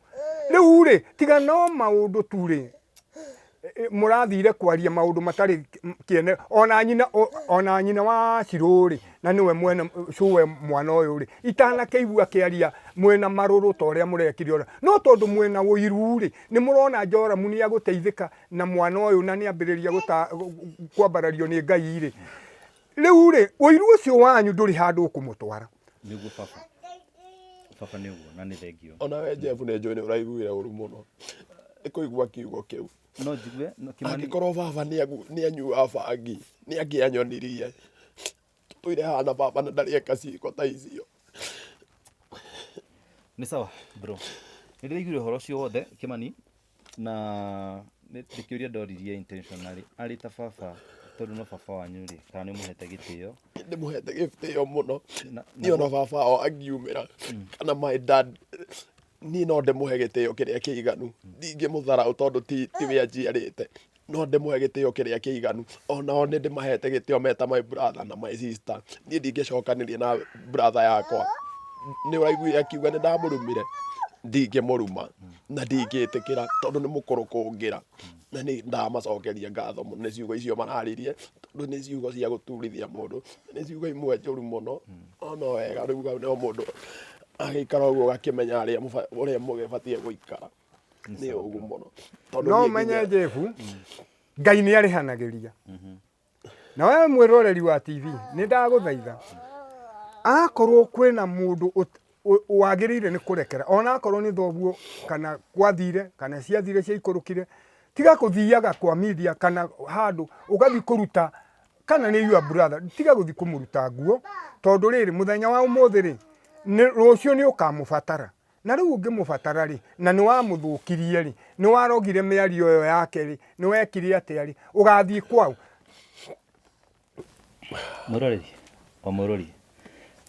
Rĩu rĩ, tiga no maũndũ tu rĩ, mũrathire kwaria maũndũ matarĩ kĩene ona nyina ona nyina wa Shirũ rĩ na nĩwe mwene cũwe mwana ũyũ rĩ itanakĩigua akĩaria mwĩna marũrũ ta ũrĩa mũrekire ũrĩa no tondũ mwĩna ũiru rĩ nĩ mũrona Joramu nĩ agũteithĩka na mwana ũyũ na nĩ ambĩrĩria kwambarario nĩ Ngai rĩ rĩu rĩ ũiru ũcio wanyu ndũrĩ handũ ũkũmũtwara. Nĩguo baba. Baba nĩ ũguo na nĩ thengio. Ona we Jeff nĩ njũĩ nĩ ũraiguire ũru mũno nĩ kũigua kiugo kĩu. No njigue no Kĩmani. Angĩkorwo baba nĩ anyuaga bangi nĩ angĩanyonirie. Tũtũire haha na baba na ndarĩ eka ciĩko ta icio. Nĩ sawa bro. Nĩ ndĩraiguire ũhoro ũcio wothe Kĩmani na nĩ kĩũria ndoririe intentionally arĩ ta baba tondũ no baba wanyu rĩ kana nĩ ũmũhete gĩtĩo ndĩmũhete gĩtĩo mũno niĩ ona baba wao angiumĩra kana my dad niĩ no ndĩmũhe gĩtĩo kĩrĩa kĩiganu ndingĩmũtharaũ tondũ tiwe anjiarĩte no ndĩmũhe gĩtĩo kĩrĩa kĩiganu onao nĩ ndĩmahete gĩtĩo meta my brother na my sister niĩ ndingĩcokanĩria na brother yakwa nĩ ũraiguire akiuga nĩ ndamũrumire ndingĩmũruma na ndingĩtĩkĩra tondũ nĩ mũkũrũ kũngĩra na nĩ ndamacokeria ngatho mũno nĩ ciugo icio mararirie tondũ nĩ ciugo cia gũturithia mũndũ nĩ ciugo imwe njũru mũno no no wega rĩu no mũndũ agĩikara ũguo ũgakĩmenya harĩa ũrĩa mũgĩbatiĩ gũikara nĩ ũgu mũno tondũ No niĩ menye nginya Jeff Ngai nĩ arĩhanagĩria na we mwĩroreri wa TV nĩ ndagũthaitha akorwo kwĩna mũndũ wagĩrĩire nĩ kũrekera ona akorwo nĩ thoguo kana gwathire kana ciathire ciaikũrũkire tiga kũthiaga kwa media kana handũ ũgathiĩ kũruta kana nĩ your brother tiga gũthiĩ kũmũruta nguo tondũ rĩrĩ mũthenya wa ũmũthĩ rĩ rũciũ nĩ ũkamũbatara na rĩu ũngĩmũbatara rĩ na nĩ wamũthũkirie rĩ nĩ warogire mĩario ĩyo yake rĩ nĩ wekire atĩa rĩ ũgathiĩ kwao. Mwĩroreri wa Mũrori,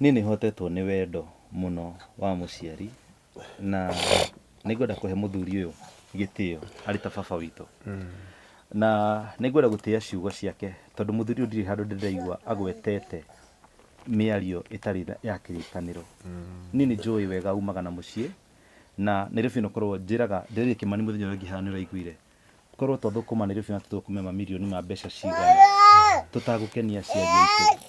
niĩ nĩ hotetwo nĩ wendo mũno wa mũciari na nĩ ngwenda kũhe mũthuri ũyũ gĩtĩo arĩ ta baba witũ. Na nĩ ngwenda gũtĩa ciugo ciake tondũ mũthuri ũyũ ndirĩ handũ ndĩraigua agwetete mĩario ĩtarĩ ya kĩrĩkanĩro. Niĩ nĩ njũĩ wega umaga na mũciĩ na Nairobi ĩno korwo njĩraga ndĩrĩire Kĩmani mũthenya ũrĩa ũngĩ haha nĩ ũraiguire. Korwo twathũkũma Nairobi na tũthũkũme mamirioni ma mbeca cigana tũtagũkenia aciari aitũ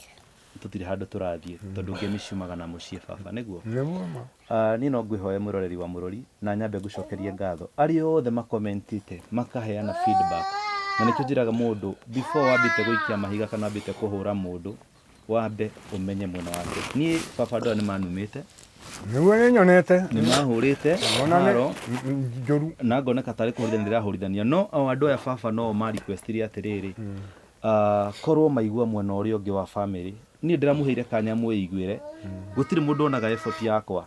tũtirĩ handũ tũrathiĩ tondũ ngemi ciumaga na mũciĩ baba nĩguo. Nĩguo ma. Niĩ no ngwĩhoe mwĩroreri wa Mũrori na nyambe ngũcokerie ngatho arĩa othe makomentĩte makaheana feedback na nĩkĩo njĩraga mũndũ before wambĩte gũikia mahiga kana wambĩte kũhũra mũndũ wambe ũmenye mwena wake. Niĩ baba andũ aya nĩ manumĩte. Nĩguo nĩ nyonete. Nĩ mahũrĩte Ona nĩ haro njũru. na ngoneka tarĩ kũhũrithania ndĩrahũrithania no o andũ aya baba no ma requestire atĩrĩrĩ korwo maigua mwena ũrĩa ũngĩ wa family niĩ ndĩramũheire kanya mwĩiguĩre gũtirĩ mũndũ onaga effort yakwa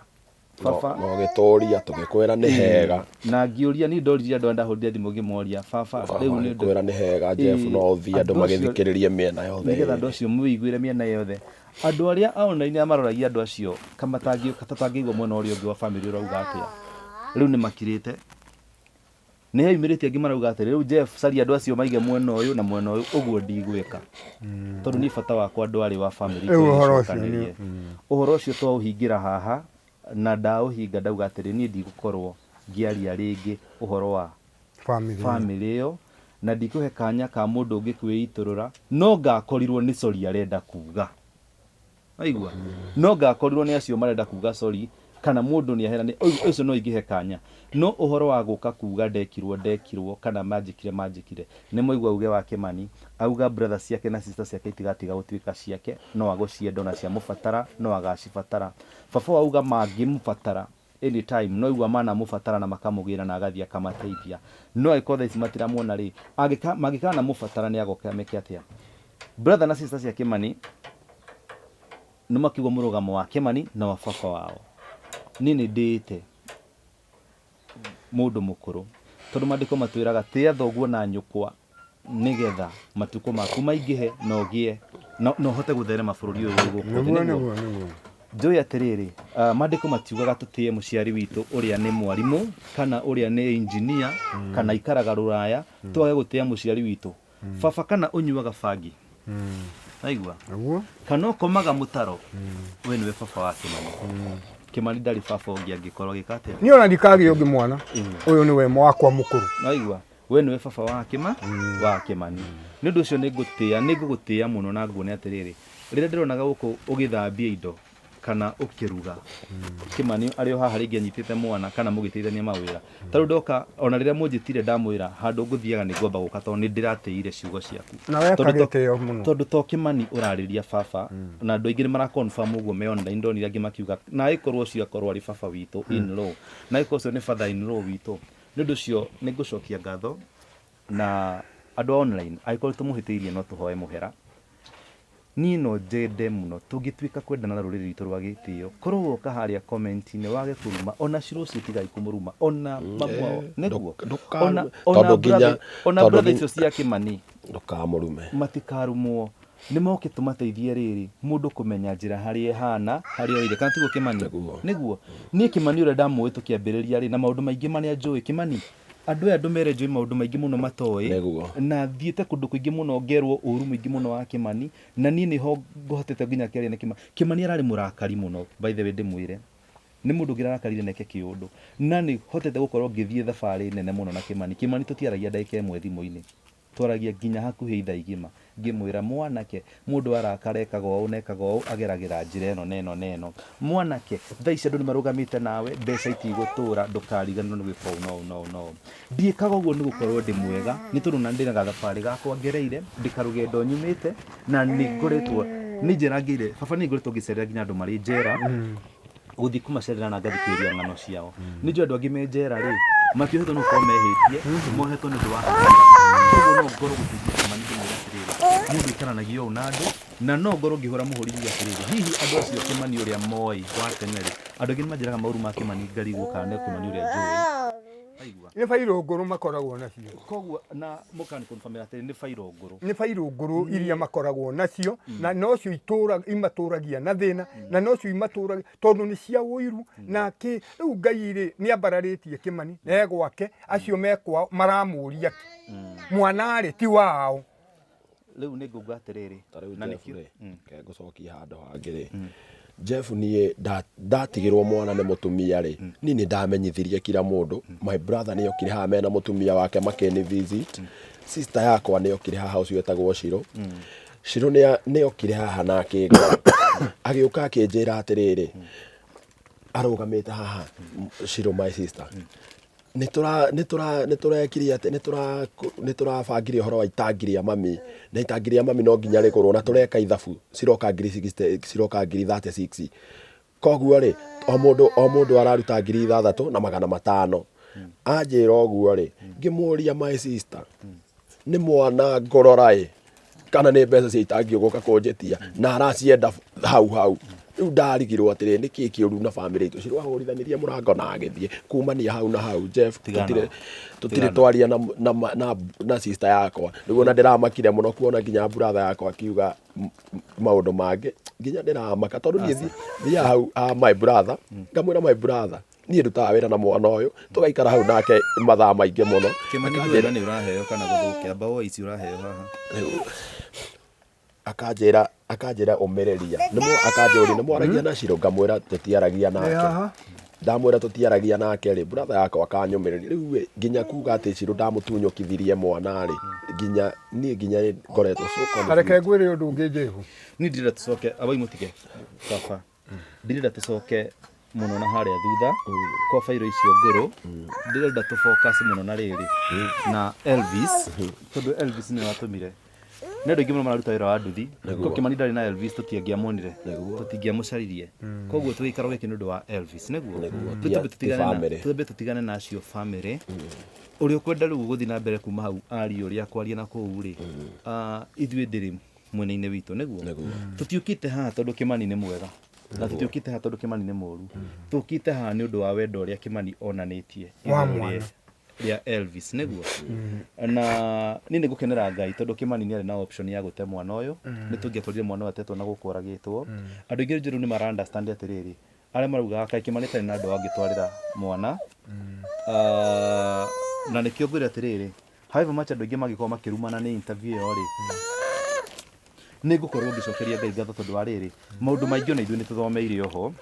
baba No gĩtũria tũgĩkwĩra nĩ hega na ngĩũria niĩ ndoririe andũ aya ndahũrire thimũ ngĩmoria baba rĩu nĩ ũndũ kwĩra nĩ hega Jeff no ũthiĩ andũ magĩthikĩrĩrie mĩena yothe nĩgetha andũ acio mwĩiguĩre mĩena yothe andũ arĩa a online arĩa maroragia andũ acio kamatangĩigua mwena ũrĩa ũngĩ wa family ũrauga atĩa rĩu nĩ makirĩte nĩ heyumĩrĩtie angĩ marauga atĩrĩ rĩu Jeff caria andũ acio maige mwena ũyũ na mwena ũyũ ũguo ndigwĩka tondũ niĩ bata wakwa ndwarĩ wa family Rĩu ũhoro ũcio nĩ- ĩcokanĩrie ũhoro ũcio twaũhingĩra haha Na ndaũhinga ndauga atĩrĩ, niĩ ndigũkorwo ngĩaria rĩngĩ ũhoro wa Family. Family ĩyo, na ndikũhe kanya ka mũndũ ũngĩ kwĩitũrũra, no ngakorirwo nĩ sorry arenda kuga. Waigua? No ngakorirwo nĩ acio marenda kuga sorry, kana mũndũ nĩ aherani, ũcio no ingĩhe kanya. No ũhoro wa gũka kuga ndekirwo ndekirwo kana manjĩkire manjĩkire, nĩ mwaigua uge wa Kĩmani, auga brother ciake na sister ciake itigatiga gũtuĩka ciake, no agũcienda ona ciamũbatara no agacibatara. Baba wao auga mangĩmũbatara any time, no aigua manamũbatara na makamũgĩra na agathiĩ akamateithia. No angĩkorwo thaa ici matiramuona rĩ, mangĩkanamũbatara nĩ agoka meke atĩa? Brother na sister cia Kĩmani nĩ makiuga mũrũgamo wa Kĩmani na wa baba wao. Niĩ nĩ ndĩĩte mũndũ mũkũrũ tondũ maandĩko matwĩraga tĩa thoguo na nyũkwa nĩgetha matukũ maku maingĩhe na ũgĩe na ũhote gũtherema bũrũri ũyũ wĩ gũkũ thĩ. Nĩguo, Nĩguo? nĩguo, nĩguo. Njũĩ atĩrĩrĩ, maandĩko matiugaga tũtĩe mũciari witũ ũrĩa nĩ mwarimũ kana ũrĩa nĩ engineer kana aikaraga rũraya, twage gũtĩa mũciari witũ. Baba kana ũnyuaga bangi, waigua? Nĩguo. Kana ũkomaga mũtaro, we nĩwe baba wa Kĩmani. Kĩmani ndarĩ baba ũngĩ angĩkorwo agĩka atĩa? Niĩ ona ndikagĩa ũngĩ mwana. Ũyũ nĩwe wakwa mũkũrũ. Waigua? We nĩwe baba wa Kĩma wa Kĩmani. Nĩ ũndũ ũcio nĩngũtĩa, nĩngũgũtĩa mũno na nguone atĩrĩrĩ, rĩrĩa ndĩronaga gũkũ ũgĩthambia indo kana ũkĩruga, Kĩmani arĩ o haha rĩngĩ anyitĩte mwana kana mũgĩteithania mawĩra. Ta rĩu ndoka, ona rĩrĩa mũnjĩtire ndamwĩra handũ ngũthiaga nĩ ngwamba gũka tondũ nĩ ndĩratĩire ciugo ciaku. Na weka Tondũ to- gĩtĩo mũno. Tondũ to Kĩmani ũrarĩria baba, na andũ aingĩ nĩ mara confirm ũguo me online, ndonire angĩ makiuga na agĩkorwo ũcio akorwo arĩ baba witũ in law, na agĩkorwo ũcio nĩ father in law witũ. Nĩ ũndũ ũcio nĩ ngũcokia ngatho na andũ a online, angĩkorwo tũmũhĩtĩirie no tũhoe mũhera. Niĩ no njende mũno tũngĩtuĩka kwendana na rũrĩrĩ rwitũ rwa gĩtĩo, korwo woka harĩa comment-inĩ wage kũruma, ona Shiro ũcio tigai kũmũruma, ona mamu wao, nĩguo? Ona, ona Tondũ nginya brother, ona tondũ brother nginya icio cia Kĩmani ndũkamũrume. Matikarumwo, nĩ moke tũmateithie rĩrĩ, mũndũ kũmenya njĩra harĩa ĩhana, harĩa oire, kana tiguo Kĩmani? Nĩguo. Nĩguo. Niĩ Kĩmani ũrĩa ndamũĩ tũkĩambĩrĩria rĩ, na maũndũ maingĩ marĩa njũĩ, Kĩmani, andũ aya ndũmere njũĩ maũndũ maingĩ mũno matoĩ. Nĩguo. Na thiĩte kũndũ kũingĩ mũno ngerwo ũru mũingĩ mũno wa Kĩmani, na niĩ nĩho ngũhotete nginya kĩaria na Kĩmani. Kĩmani ararĩ mũrakari mũno, by the way ndĩmwĩre. Nĩ mũndũ ũngĩrarakarire na eke kĩũndũ. Na nĩ hotete gũkorwo ngĩthiĩ thabarĩ nene mũno na Kĩmani. Kĩmani tũtiaragia ndagĩka ĩmwe thimũ-inĩ. Twaragia nginya hakuhĩ ithaa igima, ngĩmwĩra, Mwanake, mũndũ arakara ekaga ũũ na ekaga ũũ, ageragĩra njĩra ĩno na ĩno na ĩno. Mwanake, thaa ici andũ nĩ marũgamĩte nawe, mbeca itigũtũra, ndũkariganĩrwo nĩ gwĩka ũũ na ũũ na ũũ na ũũ. Ndiĩkaga ũguo nĩ gũkorwo ndĩ mwega, nĩ tondũ ona nĩ ndĩ na gathabarĩ gakwa ngereire, ndĩ karũgendo nyumĩte, na nĩ ngoretwo, nĩ njerangĩire, baba nĩ ngoretwo ngĩcerera nginya andũ marĩ njera. Gũthiĩ kũmacerera na ngathikĩrĩria ng'ano ciao. Nĩ njũĩ andũ angĩ me njera rĩ, matiohetwo nĩ gũkorwo mehĩtie, mohetwo nĩ ũndũ wa hasira. Koguo no ngorwo gũteithia Kĩmani ngĩmwĩra atĩrĩrĩ, mũndũ aikaranagia ũũ na andũ, na no ngorwo ngĩhũra mũhũri ngiuga atĩrĩrĩ, hihi andũ acio Kĩmani ũrĩa moĩ wa tene rĩ, andũ aingĩ nĩ manjĩraga maũru ma Kĩmani ngarigwo kana nĩ Kĩmani ũrĩa njũĩ. Waigua? Nĩ bairũ ngũrũ makoragwo nacio. Koguo na mũkani confirm atĩrĩ nĩ bairũ ngũrũ. Nĩ bairũ ngũrũ iria makoragwo nacio, na nocio itũra imatũragia na thĩna, na nocio imatũragia tondũ nĩ cia ũiru na kĩ. Rĩu Ngai rĩ nĩ ambararĩtie Kĩmani na e gwake, acio me kwao maramũria kĩ, mwana rĩ ti wao. Rĩu nĩ ngũuga atĩrĩrĩ, Ta rĩu na Jeff nĩkĩo rĩ, reke ngũcokie handũ hangĩ rĩ, Jeff niĩ ndatigĩrwo mwana nĩ mũtumia rĩ, niĩ nĩ ndamenyithirie kila mũndũ, my brother nĩ okire haha mena mũtumia wake makĩni visit, sister yakwa nĩ okire haha ũcio wetagwo Shiro, Shiro nĩ okire haha na akĩngora, agĩũka akĩnjĩra atĩrĩrĩ, arũgamĩte haha, Shiro my sister, nĩ tũrekire atĩ nĩ tũrabangire ũhoro wa itangi rĩa mami, na itangi rĩa mami no nginya rĩgũrwo na tũreka ithabu ciroka ngiri 60, ciroka ngiri 36. Koguo rĩ, o mũndũ araruta 6500. Anjĩra ũguo rĩ, ngĩmũria my sister, nĩ mwana ngũrora ĩ, kana nĩ mbeca cia itangi ũgũka kũnjĩtia, na aracienda hau hau. Rĩu ndarigirwo atĩrĩrĩ, nĩkĩ kĩũru na bamĩrĩ itũ? Shiro ahũrithanirie mũrango na agĩthiĩ. Kumania hau na hau, Jeff, Tigana. tũtirĩ Tigana. twaria na sister yakwa. Rĩu ona ndĩramakire mũno kuona nginya brother yakwa akiuga maũndũ mangĩ, nginya ndĩramaka tondũ niĩ thiaga hau, my brother, ngamwĩra my brother, niĩ ndutaga wĩra na mwana ũyũ, tũgaikara hau nake mathaa maingĩ mũno. Kĩmani Akanjĩra ndũĩ nĩ ũraheo kana gũthũkia, amba woe ici ũraheo haha. Rĩu Akanjĩra akanjĩra ũmĩrĩria nĩmo akanjũria nĩ mwaragia na Shiro ngamwĩra tũtiaragia nake haha. Ndamwĩra tũtiaragia nake rĩ, brother yakwa akanyũmĩrĩria rĩu ĩ, nginya kuga atĩ Shiro ndamũtunyũkithirie mwana rĩ, nginya niĩ nginya nĩ ngoretwo so Ta reke confused. ngwĩre ũndũ ũngĩ Jehu. Niĩ ndirenda tũcoke abai mũtige baba ndirenda tũcoke mũno na harĩa thutha kwa bairo icio ngũrũ ndĩrenda tũ focus mũno na rĩrĩ na Elvis tondũ Elvis nĩwe watũmire nĩ andũ aingĩ mũno mararuta wĩra wa nduthi ko Kĩmani ndarĩ na Elvis tũtiangĩamuonire tũtingĩamũcaririe koguo tũgĩikaro gĩkĩ nĩ ũndũ wa Elvis nĩguo Nĩguo, Rĩu twambe ti tũtigane na- family. twambe tũtigane na acio family ũrĩa ũkwenda rĩu gũthiĩ na mbere kuma hau arie ũrĩa kwaria na kũu rĩ ah, ithuĩ ndĩrĩ mwena-inĩ witũ nĩguo tũtiũkĩte haha tondũ Kĩmani nĩ mwega na tũtiũkĩte haha tondũ Kĩmani nĩ mũru tũkĩte haha nĩ ũndũ wa wendo ũrĩa Kĩmani onanĩtie Wa igũrũ mwana. rĩa Elvis nĩguo na niĩ nĩ ngũkenera Ngai tondũ Kĩmani nĩ arĩ na option ya gũte mwana ũyũ nĩ tũngĩatwarire mwana ũyũ atetwo na gũkũ oragĩtwo andũ aingĩ rĩu nĩ mara understand atĩrĩrĩ arĩa maraugaga kaĩ Kĩmani atarĩ na andũ angĩtwarĩra mwana Ah, na nĩkĩo ngwĩra atĩrĩrĩ however much andũ aingĩ mangĩkorwo makĩrumana nĩ interview ĩyo rĩ nĩ ngũkorwo ngĩcokeria Ngai ngatho tondũ wa rĩrĩ maũndũ maingĩ ona ithuĩ nĩ tũthomeire oho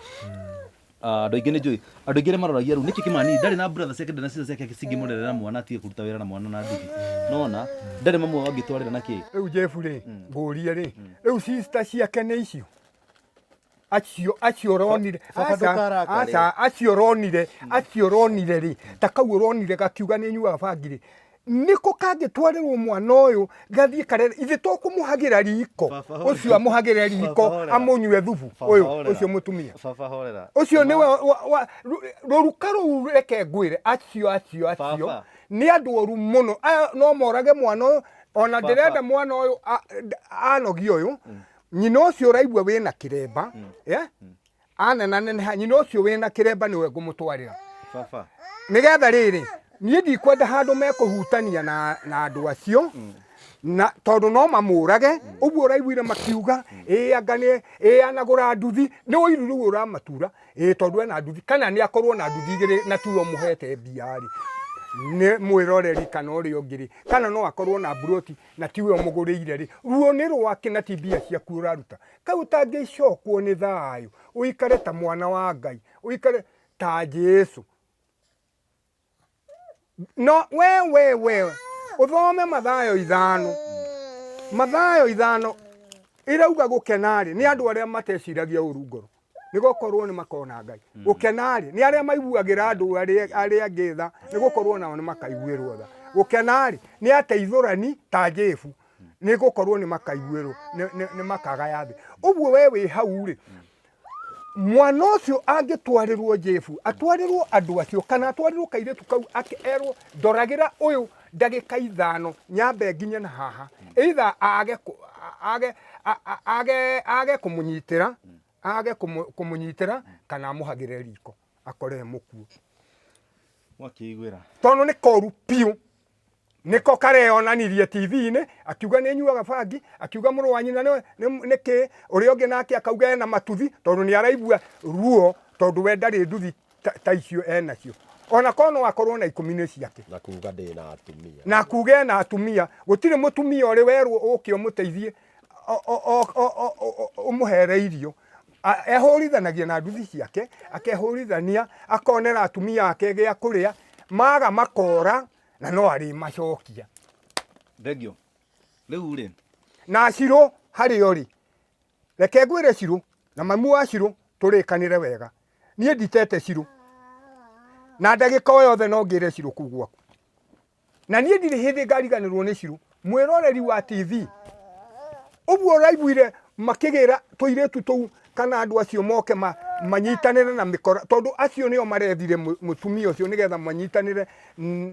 Ah, andũ aingĩ nĩ njũĩ andũ aingĩ arĩa maroragia rĩu nĩkĩ Kĩmani ndarĩ na brother ciake ndarĩ na sister ciake cingĩmũrerera mwana atige kũruta wĩra na mwana na nduthi nona ndarĩ mamu wao angĩtwarĩra na kĩ Rĩu Jeff rĩ, ngũrie rĩ, rĩu sister ciake nĩ icio? Acio acio ũronire, Baba aca, ndũkarakare. aca, acio ũronire, acio ũronire rĩ, ta kau ũronire gakiuga nĩ nyuaga bangi rĩ, nĩko kangĩtwarĩrwo mwana ũyũ gathiĩ karere ithe to kũmũhagĩra riko Baba horera. ũcio amũhagĩre riko Baba horera. amũnyue thubu Baba ũyũ horera. ũcio mũtumia Baba horera ũcio nĩwe wa- wa- rũruka rũu reke ngwĩre acio acio acio Baba. nĩ andũ oru mũno Aya no morage mwana ũyũ ona Baba. ndĩrenda mwana ũyũ anogia ũyũ nyina ũcio ũraigua wĩna kĩremba yeah? anenaneneha nyina ũcio wĩna kĩremba nĩwe ngũmũtwarĩra Baba. Nĩgetha rĩrĩ niĩ ndikwenda handũ mekũhutania na, na andũ acio na tondũ no mamũrage ũguo ũraiguire makiuga ĩ anga nĩ ĩ anagũra nduthi nĩ ũiru rĩu ũramatura ĩ tondũ ena nduthi kana nĩ akorwo na nduthi igĩrĩ na tiwe ũmũhete mbia rĩ nĩ mwĩroreri kana ũrĩa ũngĩ rĩ kana no akorwo na mburoti na tiwe ũmũgũrĩire rĩ ruo nĩ rwake na ti mbia ciaku ũraruta kau ũtangĩcokwo nĩ thayũ ũikare ta mwana wa Ngai ũikare ta Jesu no we we we ũthome Mathayo 5 Mathayo 5 ĩrauga gũkena-rĩ nĩ andũ arĩa mateciragia ũru ngoro nĩ gũkorwo nĩ makona Ngai gũkena-rĩ nĩ arĩa maiguagĩra andũ arĩa angĩ tha nĩ gũkorwo nao nĩ makaiguĩrwo tha gũkena-rĩ nĩ ateithũrani ta Jesu nĩ gũkorwo nĩ makaiguĩrwo nĩ makagaya thĩ ũguo we wĩ hau rĩ mwana ũcio angĩtwarĩrwo Jebu atwarĩrwo andũ acio kana atwarĩrwo kairĩtu kau erwo ndoragĩra ũyũ ndagĩka 5 nyambe nginye na haha either age age age age kũmũnyitĩra age kũmũnyitĩra kana amũhagĩre riko akore mũkuo Mwakĩiguĩra tondũ nĩ koru piũ nĩko kareyonanirie TV-inĩ akiuga nĩ nyuaga bangi akiuga mũrũ wa nyina nĩ kĩ ũrĩa ũngĩ nake akauga ena matuthi tondũ nĩ araigua ruo tondũ we ndarĩ nduthi ta icio enacio ona korwo no akorwo na 10 nĩ ciake na kuga ndĩ na atumia na kuga ena atumia gũtirĩ mũtumia ũrĩ werwo ũke ũmũteithie ũmũhere irio ehũrithanagia na nduthi ciake akehũrithania akonera atumia ake gĩa kũrĩa maga makora na no arĩ macokia Thengio rĩu rĩ na Cirũ harĩa ũrĩ reke ngwĩre Cirũ na mamu wa Cirũ tũrĩkanĩre wega niĩ nditete Cirũ na ndagĩka o yothe no ngĩre Cirũ kũu gwaku na niĩ ndirĩ hĩndĩ ngariganĩrwo nĩ Cirũ mwĩroreri wa TV ũguo ũraiguire makĩgĩra tũirĩtu tũu kana andũ acio moke manyitanĩre na mĩkora tondũ acio nĩo marethire mũtumia ũcio nĩgetha manyitanĩre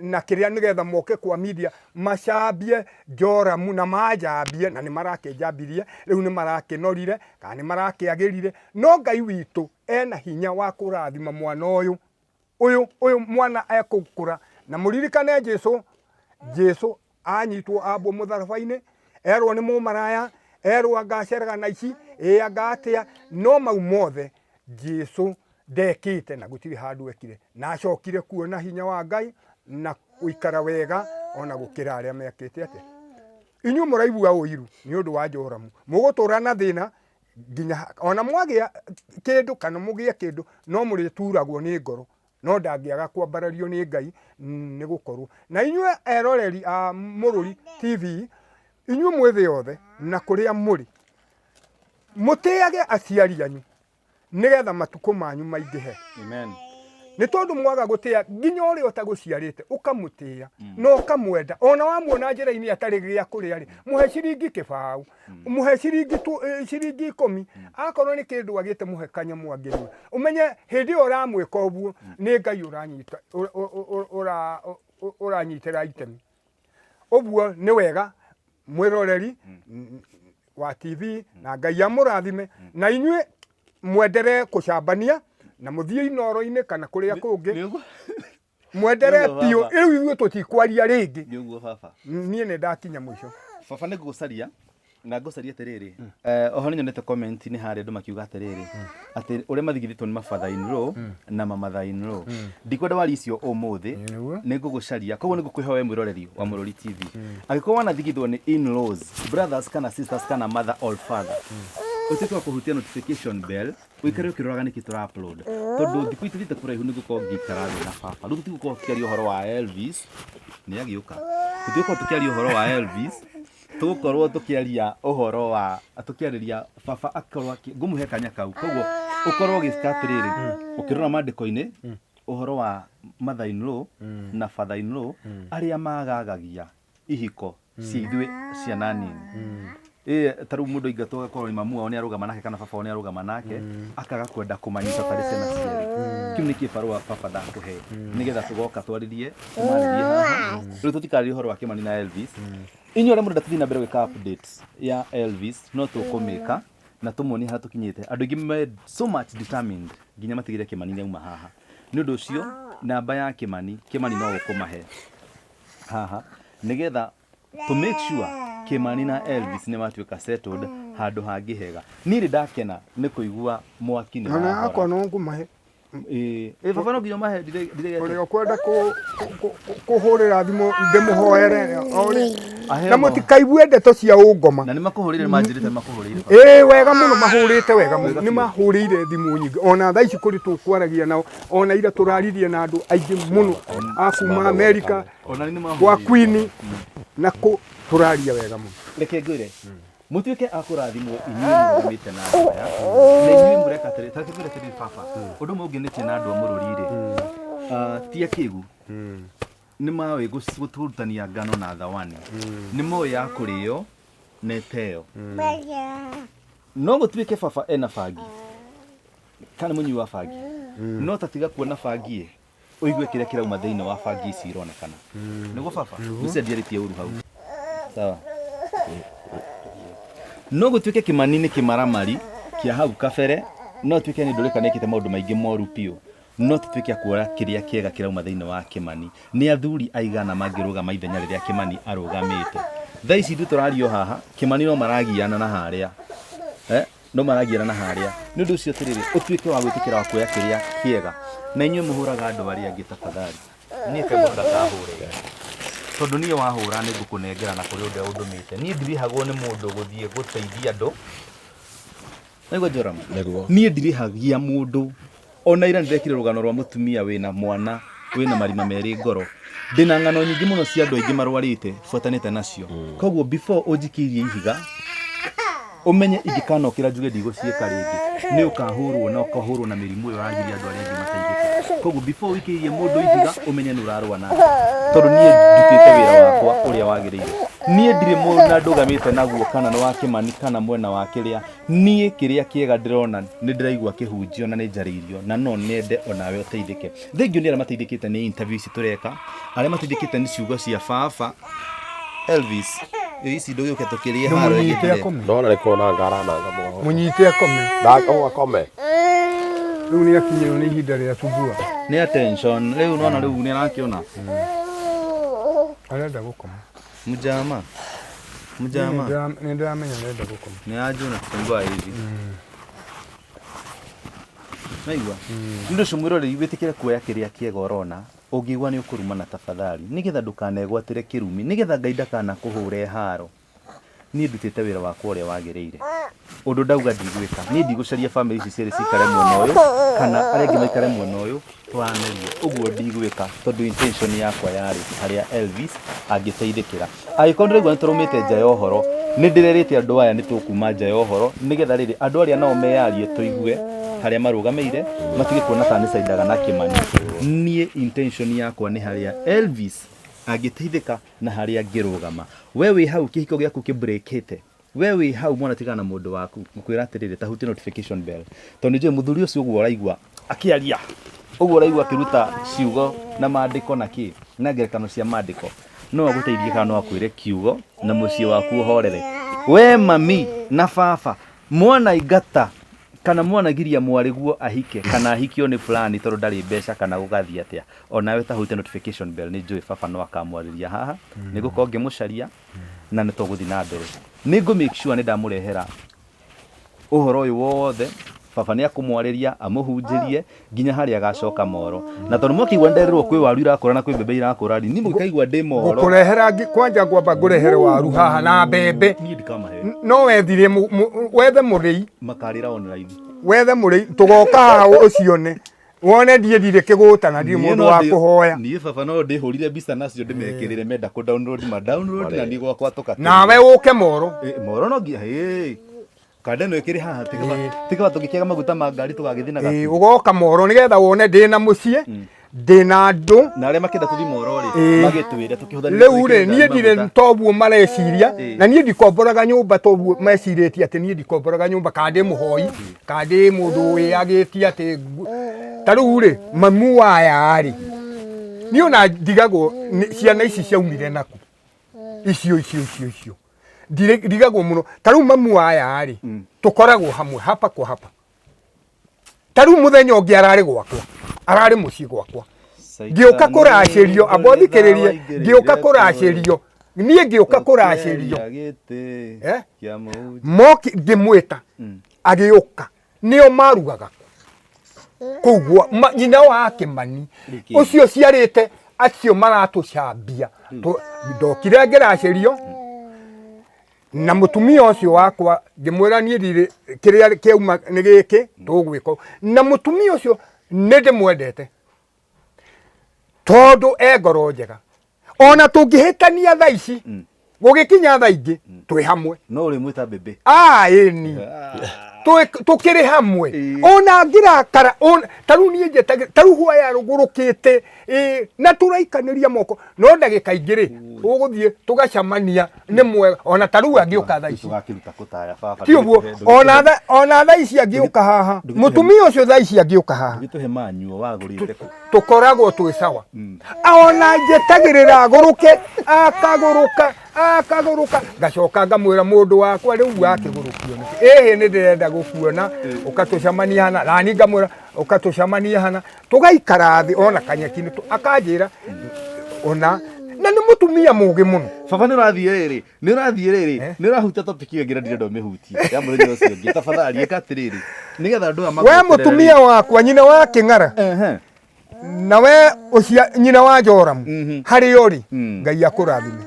na kĩrĩa nĩgetha moke kwa media macambie Joramu na manjambie na nĩ marakĩnjambirie rĩu nĩ marakĩnorire kana nĩ marakĩagĩrire no Ngai witũ ena hinya wa kũrathima mwana ũyũ ũyũ ũyũ mwana ekũkũra na mũririkane Jesu Jesu anyitwo ambwo mũtharaba-inĩ erwo nĩ mũmaraya erwo anga aceraga na ici ĩ anga atĩa no mau mothe Jesu ndekĩte na gũtirĩ handũ ekire na acokire kuona hinya wa Ngai na gũikara wega ona gũkĩra arĩa mekĩte atĩa. Inyuĩ mũraigua ũiru nĩ ũndũ wa Joramu, mũgũtũũra na thĩna nginya ona mwagĩa kĩndũ kana mũgĩe kĩndũ, no mũrĩturagwo nĩ ngoro, no ndangĩaga kwambarario nĩ Ngai nĩ gũkorwo. Na inyuĩ eroreri a Mũrũri TV, inyuĩ mwĩ thĩ yothe na kũrĩa mũrĩ, mũtĩage aciari anyu nĩgetha matukũ manyu maingĩhe. Amen. Nĩ tondũ mwaga gũtĩa nginya ũrĩa ũtagũciarĩte ũkamũtĩa na ũkamwenda, ona wamuona njĩra-inĩ atarĩ gĩa kũrĩa rĩ, mũhe ciringi kĩbaũ, mũhe ciringi ciringi ikũmi, akorwo nĩ kĩndũ agĩte mũhe kanyamũ angĩnyua. Ũmenye hĩndĩ ĩyo ũramwĩka ũguo nĩ Ngai ũranyita ũranyitĩra itemi. Ũguo nĩ wega mwĩroreri wa TV na Ngai amũrathime na inyuĩ mwenderee kũcambania na mũthiĩ inoro-inĩ kana kũrĩa kũngĩ Nĩũguo mwenderee Nĩũguo biũ. baba. Rĩu ithuĩ tũtikwaria rĩngĩ, Nĩũguo baba. niĩ nĩ ndakinya mũico. Baba nĩ ngũgũcaria na ngũcaria atĩrĩrĩ, oho nĩ nyonete comment nĩ harĩa andũ makiuga atĩrĩrĩ, atĩ ũrĩa mathigithĩtwo nĩ ma father in law na ma mother in law. Ndikwenda warie icio ũmũthĩ, Nĩguo. nĩ ngũgũcaria, koguo nĩ ngũkwĩhoya we mwĩroreri wa Mũrũri TV, angĩkorwo wanathigithwo nĩ in laws, brothers kana sisters kana mother or father, ũtuĩke wa kũhutia notification bell, ũikare ũkĩroraga nĩkĩ tũra upload, tondũ thikũ itithiĩte kũraihu nĩ ngũkorwo ngĩikara thĩ na baba. Rĩu tũtigũkorwo tũkĩaria ũhoro wa Elvis, nĩ agĩũka, tũtigũkorwo tũkĩaria ũhoro wa Elvis, tũgũkorwo tũkĩaria ũhoro wa tũkĩarĩria baba akorwo ngũmũhe kanya kau, koguo ũkorwo ũgĩka atĩrĩrĩ, ũkĩrora maandĩko-inĩ ũhoro wa mother in law na father in law arĩa magagagia ihiko cia ithuĩ ciana nini. Ĩĩ, ta rĩu mũndũ aingatwo agakorwo nĩ mamu wao nĩ arũgama nake kana baba wao nĩ arũgama nake, akaga kwenda kũmanyita tarĩ ciana cierĩ. Kĩu nĩ kĩbarũa baba ndakũhe nĩgetha tũgoka twarĩrie tũmarĩrie haha. Rĩu tũtikarĩrie ũhoro wa Kĩmani na Elvis. Inyuĩ arĩa mũrenda tũthiĩ na mbere gwĩka updates ya Elvis no tũkũmĩka na tũmuonie harĩa tũkinyĩte. Andũ aingĩ me so much determined nginya matigĩre Kĩmani nĩ auma haha. Nĩ ũndũ ũcio namba ya Kĩmani, Kĩmani no ũkũmahe haha nĩgetha to make sure Kĩmani na Elvis nĩ matuĩka settled handũ hangĩ hega. Niĩ nĩ ndakena nĩ kũigua mwaki nĩ Ona wahora. yakwa no ngũmahe. Ĩĩ, ĩ baba no nginya ũmahe ndiregete. Ũrĩa ũkwenda kũhũrĩra thimũ ndĩmũhoere o ũrĩa. Aheo Na mũtikaigue ndeto cia ũngoma. Na nĩ makũhũrĩire, nĩ manjĩrĩte nĩ makũhũrĩire baba. Ĩĩ wega mũno, mahũrĩte wega mũno, Wega nĩ biũ. mahũrĩire thimũ nyingĩ, ona thaa ici kũrĩ tũkwaragia nao, ona ira tũraririe na andũ aingĩ mũno a kuma Amerika, Ona nĩ kwa mahũrĩire. Queen na kũ tũraria wega mũno. Reke ngwĩre, mũtuĩke a kũrathimwo inyuĩ mũrũgamĩte na andũ aya, na inyuĩ mũreka atĩrĩ, ta reke ngwĩre atĩrĩrĩ baba, ũndũ ũmwe ũngenetie na andũ a Mũrũri rĩ, ti akĩgu, nĩ maũĩ gũturutania ngano na thawani, nĩ moĩ ya kũrĩo na ĩteo. No gũtuĩke baba ena bangi kana mũnyui wa bangi, no ta tiga kuona bangi ĩ, ũigue kĩrĩa kĩrauma thĩinĩ wa bangi ici ironekana. Nĩguo baba, ũcio ndiarĩtie ũru hau. Sawa. No gũtuĩke Kĩmani nĩ kĩmaramari kĩa hau kabere, no tuĩke nĩ ndũrĩka nĩkĩte maũndũ maingĩ moru biũ, no tũtuĩke a kuona kĩrĩa kĩega kĩrauma thĩinĩ wa Kĩmani. Nĩ athuri aigana mangĩrũgama ithenya rĩrĩa Kĩmani arũgamĩte? Thaa ici ithuĩ tũraria o haha, Kĩmani no maragiana na harĩa. No maragiana na harĩa. Nĩ ũndũ ũcio atĩrĩrĩ, ũtuĩke wa gwĩtĩkĩra wa kuoya kĩrĩa kĩega. Na inyuĩ mũhũraga andũ arĩa angĩ tafadhali. Niĩ kaĩ mũndũ ndakahũre. Tondũ niĩ wahũra nĩ ngũkũnengera na kũrĩ ũrĩa ũndũmĩte. Niĩ ndirĩhagwo nĩ mũndũ gũthiĩ gũteithia andũ. Waigua Joram? Nĩguo. Niĩ ndirĩhagia mũndũ. Ona ira nĩndekire rũgano rwa mũtumia wĩna mwana wĩna marima merĩ ngoro. Ndĩna ng'ano nyingĩ mũno cia andũ aingĩ marwarĩte buatanĩte nacio. Koguo before ũnjikĩirie ihiga, ũmenye ingĩkanokĩra njuge ndigũciĩka rĩngĩ, nĩ ũkahũrwo na ũkahũrwo na mĩrimũ ĩyo ũragiria andũ arĩa angĩ mateithĩke. Koguo before ũikĩirie mũndũ ihiga, ũmenye nĩ ũrarũa nake. Tondũ niĩ ndutĩte wĩra wakwa ũrĩa wagĩrĩire. Niĩ ndirĩ mwena ndũgamĩte naguo kana nĩ wa Kĩmani kana mwena wa kĩrĩa. Niĩ kĩrĩa kĩega ndĩrona nĩ ndĩraigua kĩhunjio na nĩ njarĩirio na no nende onawe ũteithĩke. Thengiũ nĩ arĩa mateithĩkĩte nĩ interview ici tũreka, arĩa mateithĩkĩte nĩ ciugo cia baba Elvis. Ĩ ici ndũgĩũke tũkĩrĩe haro Mũnyite ĩngĩ. akome. Ndona nĩ kũnanga arananga mũgongo. Mũnyite akome. Ndakoma akome. Rĩu nĩ akinyĩrwo nĩ ihinda rĩa tubua. Nĩ attention rĩu nona rĩu nĩ arakĩona. Arenda gũkoma. Mjama. Mjama. Nĩ ndĩramenya arenda gũkoma. Nĩ anjũna tumbua hivi. Naigua. Nĩ ũndũ ũcio mwĩroreri wĩtĩkĩre kuoya kĩrĩa kĩega ũrona, ũngĩigua nĩ ũkũrumana tafadhali, nĩgetha ndũkanegwatĩre kĩrumi, nĩgetha Ngai ndakanakũhũre haro. Niĩ ndutĩte wĩra wakwa ũrĩa wagĩrĩire. Ũndũ ndauga ndigwĩka. Niĩ ndigũcaria famĩlĩ ici cierĩ cikare mwena ũyũ kana arĩa angĩ maikare mwena ũyũ twaranĩrie. Ũguo ndigwĩka tondũ intention yakwa yarĩ harĩa Elvis angĩteithĩkĩra. Angĩkorwo nĩũraigua nĩtũraumĩte nja ya ũhoro, nĩndĩrerĩte andũ aya nĩtũkuma nja ya ũhoro nĩgetha rĩrĩ andũ arĩa nao meyarie tũigue harĩa marũgamĩire matige kuona ta nĩcaindaga na Kĩmani. Niĩ intention yakwa nĩ harĩa Elvis angĩteithĩka na harĩa angĩrũgama. We wĩ hau kĩhiko gĩaku kĩ break ĩte, we wĩ hau mwana tigana na mũndũ waku, ngũkwĩra atĩrĩrĩ ta hutia notification bell, tondũ nĩ njũĩ mũthuri ũcio ũguo ũraigua akĩaria, ũguo ũraigua akĩruta ciugo na mandĩko na kĩ, na ngerekano cia mandĩko, no agũteithie kana no akwĩre kiugo na mũciĩ waku ũhorere. We mami na baba mwana ingata kana mwanagiria mwarĩguo ahike kana ahikio nĩ fulani tondũ ndarĩ mbeca kana gũgathiĩ atĩa, onawe ta hutia notification bell nĩ njũĩ baba no akamwarĩria haha, nĩ ngũkorwo ngĩmũcaria na nĩ tũgũthiĩ na mbere. Nĩ ngũ make sure nĩ ndamũrehera ũhoro ũyũ wothe, baba nĩ akũmwarĩria amũhunjĩrie nginya harĩa agacoka moro. Na tondũ mwakĩigua nderĩrwo kwĩ waru irakũra na kwĩ mbembe irakũra rĩ, niĩ mũngĩkaigua ndĩ moro. Ngũkũrehera kwanja ngwamba ngũrehere waru haha na mbembe. Niĩ ndikamahe. No wethire wethe mũrĩi. Makarĩra online. Wethe mũrĩi, tũgoka haha ũcione. Wone ndiĩ ndirĩ kĩgũta na ndirĩ Niĩ mũndũ no wa kũhoya. Niĩ baba no ndĩhũrire mbica nacio ndĩmekĩrĩre menda kũ download ma download na niĩ gwakwa tũkatũra. Nawe ũke moro. Moro no nginya, kanda ĩno ĩkĩrĩ haha, tiga tũngĩkĩaga maguta ma ngari tũgagĩthiĩ na gakundi. Ũgoka moro nĩgetha wone ndĩna mũciĩ, ndĩna andũ. Na arĩa makĩenda tũthiĩ moro rĩ, magĩtwĩre tũkĩhũthĩre Rĩu rĩ, niĩ ndirĩ toguo mareciria, na niĩ ndikomboraga nyũmba toguo mecirĩtie atĩ niĩ ndikomboraga nyũmba kana ndĩ mũhoi, kana ndĩ mũndũ wĩyagĩtie atĩ ta rĩu rĩ, mamu wa aya rĩ, niĩ ona ndigagwo ciana ici ciaumire naku, icio icio icio icio ndigagwo mũno. Ta rĩu mamu wa aya rĩ, tũkoragwo hamwe hapa kwa hapa. Ta rĩu mũthenya ũngĩ ararĩ gwakwa, ararĩ mũciĩ gwakwa, ngĩũka kũracĩrio, amba ũthikĩrĩrie, ngĩũka kũracĩrio, niĩ ngĩũka kũracĩrio, moki ngĩmwĩta agĩũka, nĩo marugaga kũu gwa nyina wa Kĩmani ũcio ciarĩte acio maratũcambia. Ndokire ngĩracĩrio na mũtumia ũcio wakwa, ngĩmwĩra niĩ ndirĩ kĩrĩa kĩauma nĩ gĩkĩ tũgwĩka, na mũtumia ũcio nĩ ndĩmwendete tondũ e ngoro njega, ona tũngĩhĩtania thaa ici gũgĩkinya thaa ingĩ twĩ hamwe. No ũrĩmwĩta bebe? Ĩni tũkĩrĩ hamwe, ona ngĩrakara, ta rĩu niĩ njetagĩra, ta rĩu hwaya rũgũrũkĩte, na tũraikanĩria moko, no ndagĩka ingĩ rĩ ũgũthiĩ tũgacemania, nĩ mwega. Ona ta rĩu angĩũka thaa ici, Tũgakĩruta kũtaya baba. Ti ũguo, ona thaa ici angĩũka haha, mũtumia ũcio thaa ici angĩũka haha, Ndũgĩtũhe manyuo wagũrĩte kũ? Tũkoragwo twĩ sawa. Ona njetagĩrĩra agũrũke, akagũrũka, akagũrũka, ngacoka ngamwĩra mũndũ wakwa rĩu wakĩgũrũkio nĩkĩ? Ĩhĩ nĩ ndĩrenda gũkuona, ũkatũcemania hana, nani ngamwĩra ũkatũcemania hana, tũgaikara thĩ ona kanyeki-inĩ, akanjĩra ona na nĩ mũtumia mũgĩ mũno. Baba nĩ ũrathiĩ rĩrĩ, nĩ ũrathiĩ rĩrĩ, nĩ ũrahutia topic ĩyo ĩngĩ na ndirenda ũmĩhutie ya mũthenya ũcio ũngĩ. Tafadhali ĩka atĩrĩrĩ, nĩgetha andũ aya We magweterere. Mũtumia wakwa, nyina wa Kĩng'ara, na we ũcia nyina wa Joramu, harĩa ũrĩ, Ngai akũrathime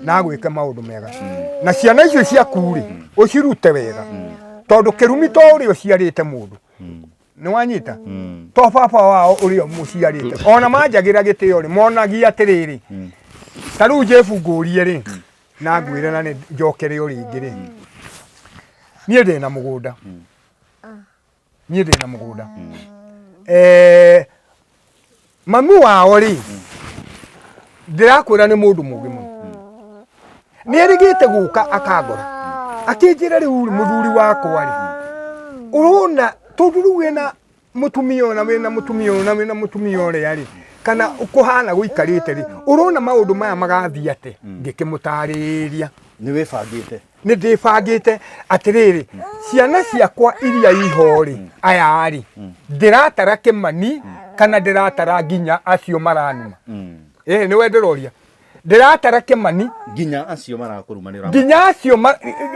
na agwĩke maũndũ mega, na ciana icio ciaku rĩ ũcirute wega, tondũ kĩrumi to ũrĩa ũciarĩte mũndũ nĩ wanyita, to baba wao ũrĩa mũciarĩte. Ona manjagĩra gĩtĩo rĩ, monagia atĩrĩrĩ, ta rĩu Jebu ngũrie rĩ, na ngwĩre na nĩ njokere o rĩngĩ rĩ, niĩ ndĩna mũgũnda, niĩ ndĩna mũgũnda. Mami wao rĩ, ndĩrakwĩra nĩ mũndũ mũgĩ mũno, nĩ erĩgĩte gũka akangora akĩnjĩra, rĩu rĩ, mũthuri wakwa rĩ, ũrona tondũ rĩu wĩna mũtumia ũyũ na wĩna mũtumia ũyũ na wĩna mũtumia ũrĩa rĩ, kana kũhana gũikarĩte rĩ, ũrona maũndũ maya magathiĩ atĩ? Ngĩkĩmũtarĩria. Nĩ wĩbangĩte. Nĩ ndĩbangĩte atĩrĩrĩ, ciana ciakwa iria iho rĩ, aya rĩ, ndĩratara Kĩmani kana ndĩratara nginya acio maranuma? Ĩ nĩwe ndĩroria, ndĩratara Kĩmani? Nginya acio marakũruma nĩ ũrama. Nginya acio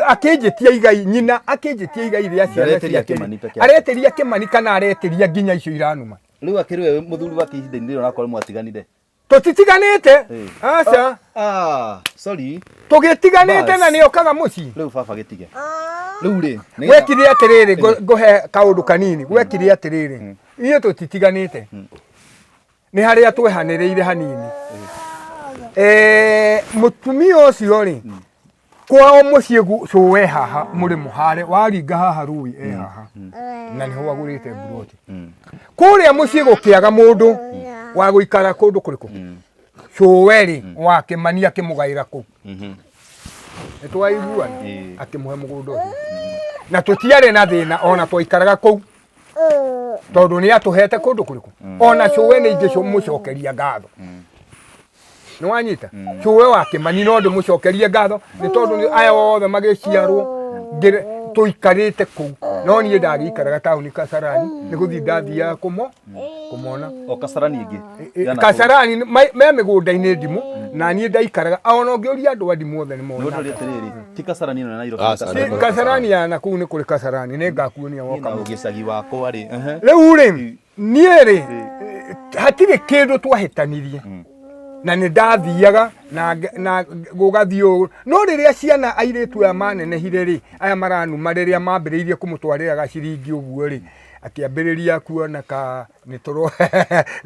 akĩnjĩtia igai, nyina akĩnjĩtia igai rĩa ciana Ndaretĩria ciake rĩ. Kĩmani peke yake. Aretĩria Kĩmani kana aretĩria nginya icio iranuma? Rĩu akĩrĩ we mũthuri wake ihinda-inĩ rĩrĩ onakorwo mwatiganire. Tũtitiganĩte. Ĩĩ. Aca. Ah, sorry. Tũgĩtiganĩte Bas. na nĩ okaga mũciĩ. Rĩu baba gĩtige. Rĩu rĩ, nĩgetha- Gwekire atĩrĩrĩ, ngũhe kaũndũ kanini. Gwekire atĩrĩrĩ, ithuĩ tũtitiganĩte, nĩ harĩa twehanĩrĩire hanini. Eh, mũtumia ũcio rĩ, kwao mũciĩ cũwe haha mũrĩmo harĩa waringa haha rũĩ e haha, na nĩho agũrĩte mburoti. Kũrĩa mũciĩ gũkĩaga mũndũ wa gũikara kũndũ kũrĩkũ, cũwe rĩ wa Kĩmani akĩmũgaĩra kũu. Nĩ twaiguana? Ĩĩ. Akĩmũhe mũgũnda ũcio, na tũtiarĩ na thĩna ona twaikaraga kũu, tondũ nĩ atũhete kũndũ kũrĩkũ. Ona cũwe nĩ ingĩmũcokeria ngatho, nĩ wanyita? Cũwe wa Kĩmani no ndĩmũcokerie ngatho, nĩ tondũ aya othe magĩciarwo tũikarĩte kũu, no niĩ ndagĩikaraga taũni Kasarani, nĩ gũthiĩ ndathiaga kũmona. O Kasarani ĩngĩ. Ya nakũu. Kasarani me mĩgũnda-inĩ ndimũ, na niĩ ndaikaraga, ona ũngĩũria andũ a ndimũ othe nĩ Nĩ moĩ. ũndũ atĩrĩrĩ, ti Kasarani ĩno ya Nairobi. Aca, nĩ Kasarani. Ti Kasarani ya nakũu, nĩ kũrĩ Kasarani, nĩ ngakuonia woka Na mũciĩ. gĩcagi wakwa rĩ. Ehe. Rĩu rĩ, niĩ rĩ, hatirĩ kĩndũ twahĩtanirie, na nĩ ndathiaga na gũgathiĩ ũũ, no rĩrĩa ciana airĩtu aya manenehire rĩ, aya maranuma, rĩrĩa mambĩrĩirie kũmũtwarĩra gaciringi ũguo rĩ, akĩambĩrĩria kuona ka nĩ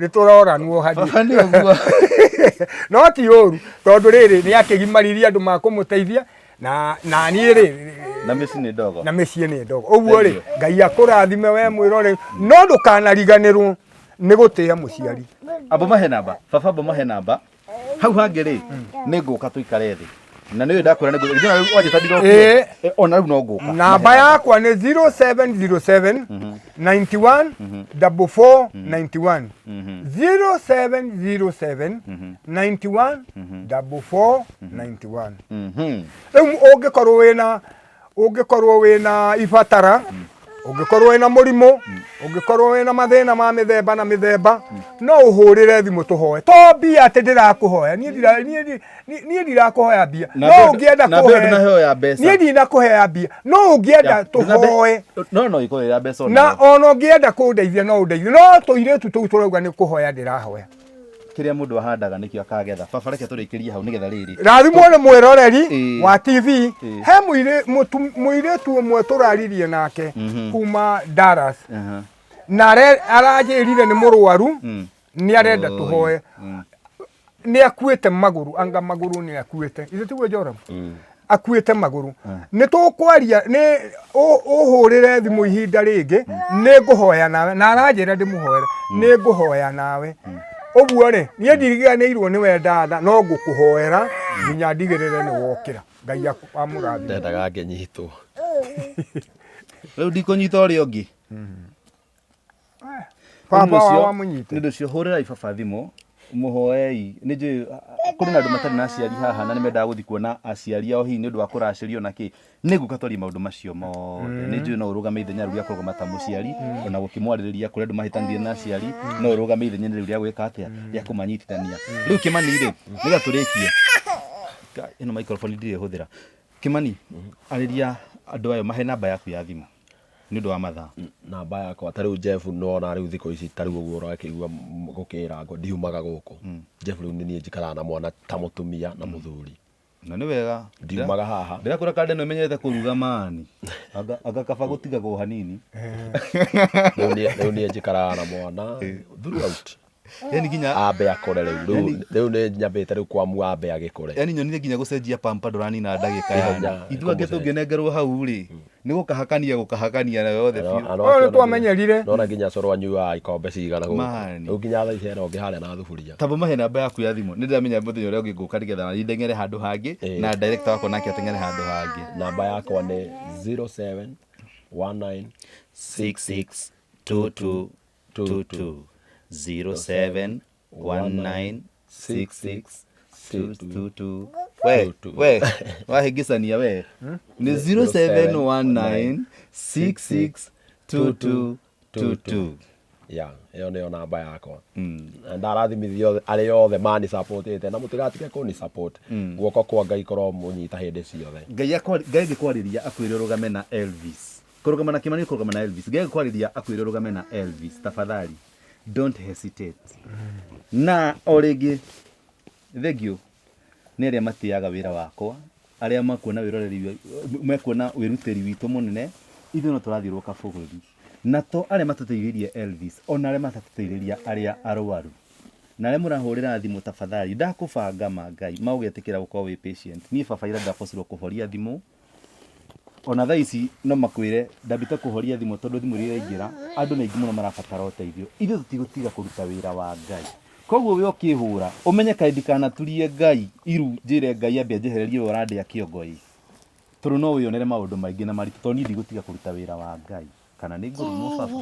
tũroranwo hanini. Baba nĩ ũguo. No ti ũru, tondũ rĩrĩ nĩ akĩgimaririe andũ makũmũteithia, na niĩ rĩ Na mĩciĩ nĩ ndogo. Na mĩciĩ nĩ ndogo ũguo rĩ. Ngai akũrathime we mwĩrore, no ndũkanariganĩrwo nĩ gũtĩa mũciari. Amba mahe namba. Baba, amba mahe namba. Hau hangĩ rĩ, nĩ ngũka tũikare thĩ. Na nĩ ndakwĩra nĩ ngũka. Githĩ wanjĩta ndirokire. Ĩĩ. Ona rĩu no ngũka. Namba yakwa nĩ 0707 91 44 91, 0707 91 44 91. Rĩu ũngĩkorwo wĩna ibatara, ũngĩkorwo wĩna mũrimũ, ũngĩkorwo wĩna mathĩna ma mĩthemba na mĩthemba, no ũhũrĩre thimũ tũhoe. To mbia atĩ ndĩrakũhoya niĩ, niĩ ndirakũhoya mbia. Na no ũngĩenda na mbere kũhe ndũnahoya mbeca. Niĩ ndinakũhea mbia, no ũngĩenda tũhoe. No ikorwo ya mbeca na ona. Ona ũngĩenda kũndeithia no ũndeithie, no tũirĩtu tũu tũrauga nĩ kũhoya ndĩrahoya. Kĩrĩa mũndũ ahandaga nĩkĩo akagetha. Baba, reke tũrĩkĩrie hau nĩgetha rĩrĩ. Rathimwo nĩ mwĩroreri wa TV. He mũirĩtu ũmwe tũraririe nake kuma Dallas, na aranjĩrire nĩ mũrwaru, nĩ arenda tũhoe, nĩ akuĩte magũrũ, anga magũrũ nĩ akuĩte, ithe tiguo Joram akuĩte magũrũ. Nĩ tũkwaria, nĩ ũhũrĩre thimũ ihinda rĩngĩ, nĩ ngũhoya nawe, na aranjĩra ndĩmũhoere, nĩ ngũhoya nawe. Ũguo rĩ, niĩ ndiriganĩirwo nĩ we ndatha, no ngũkũhoera nginya ndigĩrĩre nĩ wokĩra. Ngai amũrathime. Ndendaga ngĩnyitwo. Rĩu ndikũnyita ũrĩa ũngĩ. Baba wao amũnyite. Nĩ ũndũ ũcio hũrĩrai baba thimũ, mũhoei. Nĩ njũĩ kũrĩ na andũ matarĩ na aciari haha na nĩ mendaga gũthiĩ kuona aciari ao hihi nĩ ũndũ wa kũracĩrio na kĩ. Nĩ ngũka twarie maũndũ macio mothe. Nĩ njũĩ no ũrũgame ithenya rĩu rĩa kũrũgama ta mũciari, ona gũkĩmwarĩrĩria kũrĩ andũ mahĩtanirie na aciari, no ũrũgame ithenya rĩu rĩa gwĩka atĩa, rĩa kũmanyitithania. Rĩu Kĩmani rĩ, nĩgetha tũrĩkie, ĩno microphone ndirĩ hũthĩra. Kĩmani, arĩria andũ ayo, mahe namba yaku ya thimũ nĩ ũndũ wa mathaa. Namba yakwa ta rĩu Jeff, nona rĩu thikũ ici ta rĩu ũguo ũrakĩigua gũkĩrangwo, ndiumaga gũkũ Jeff. Rĩu nĩ niĩ njikaraga na mwana ta mũtumia na mũthuri. Na nĩ wega. Ndiumaga haha. Ndĩrakwĩra kanda ĩno ĩmenyerete kũruga mani anga kaba gũtigagwo hanini. Rĩu niĩ njikaraga na mwana throughout. Yani nginya Ambe akũre rĩu rĩu nĩ nyambĩte rĩu kwamua ambe agĩkũre. Yani nyonire nginya gũcenjia pamper ndũranina ndagĩka yani. Ihenya, Ithuĩ angĩ kũmũcenjia. tũngĩnengerwo hau rĩ, nĩ gũkahakania na yothe biũ. Ũyũ nĩ twamenyerire. Nona nginya cũrũ anyuaga ikombe cigana gũkũ. Mani. Rĩu nginya thaa ici hena ũngĩ harĩa na thuburia. Tamba mahe namba yaku ya thimũ, nĩ ndĩramenya mũthenya ũrĩa ũngĩ ngũka nĩgetha naniĩ ndeng'ere handũ hangĩ na director wakwa nake ateng'ere handũ hangĩ. Namba yakwa nĩ 0719 66 22 22, 07 19 66 22. We we wahĩngĩcania, we nĩ 0719 66 22 22. Ya, ĩyo nĩyo namba yakwa. Na ndarathimithio arĩa othe mani supportĩte, na mũtigatige kũni support. Guoko kwa Ngai korwo mũnyita hĩndĩ ciothe. Ngai angĩkwarĩria akwĩre ũrũgame na Elvis, kũrũgama na Kĩmani, kũrũgama na Elvis. Ngai angĩkwarĩria akwĩre ũrũgame na Elvis, tafadhali. Don't hesitate. Na o rĩngĩ thengiũ nĩ arĩa matĩaga wĩra wakwa, arĩa makuona wĩroreri, mekuona wĩrutĩri witũ mũnene, ithuĩ no tũrathiũrũrũka bũrũri. Na to arĩa matũteithirie Elvis, ona arĩa matatũteithĩrĩria arĩa arwaru. Na arĩa mũrahũrĩra thimũ tafadhali, ndakũbanga ma Ngai, ma ũgetĩkĩra gũkorwo wĩ patient. Niĩ baba ira ndabocirwo kũhoria thimũ, ona thaa ici no makwĩre ndambĩte kũhoria thimũ tondũ thimũ iria iraingĩra, andũ nĩ aingĩ mũno marabatara ũteithio. Ithuĩ tũtigũtiga kũruta wĩra wa Ngai. Koguo we ũkĩhũra, ũmenye kaĩ ndikanaturie Ngai iru njĩre Ngai ambe anjehererie we ũrandĩa kĩongo ĩ. Tondũ no wĩyonere maũndũ maingĩ na maritũ tondũ niĩ ndigũtiga kũruta wĩra wa Ngai. Kana nĩ ngũrumwo baba?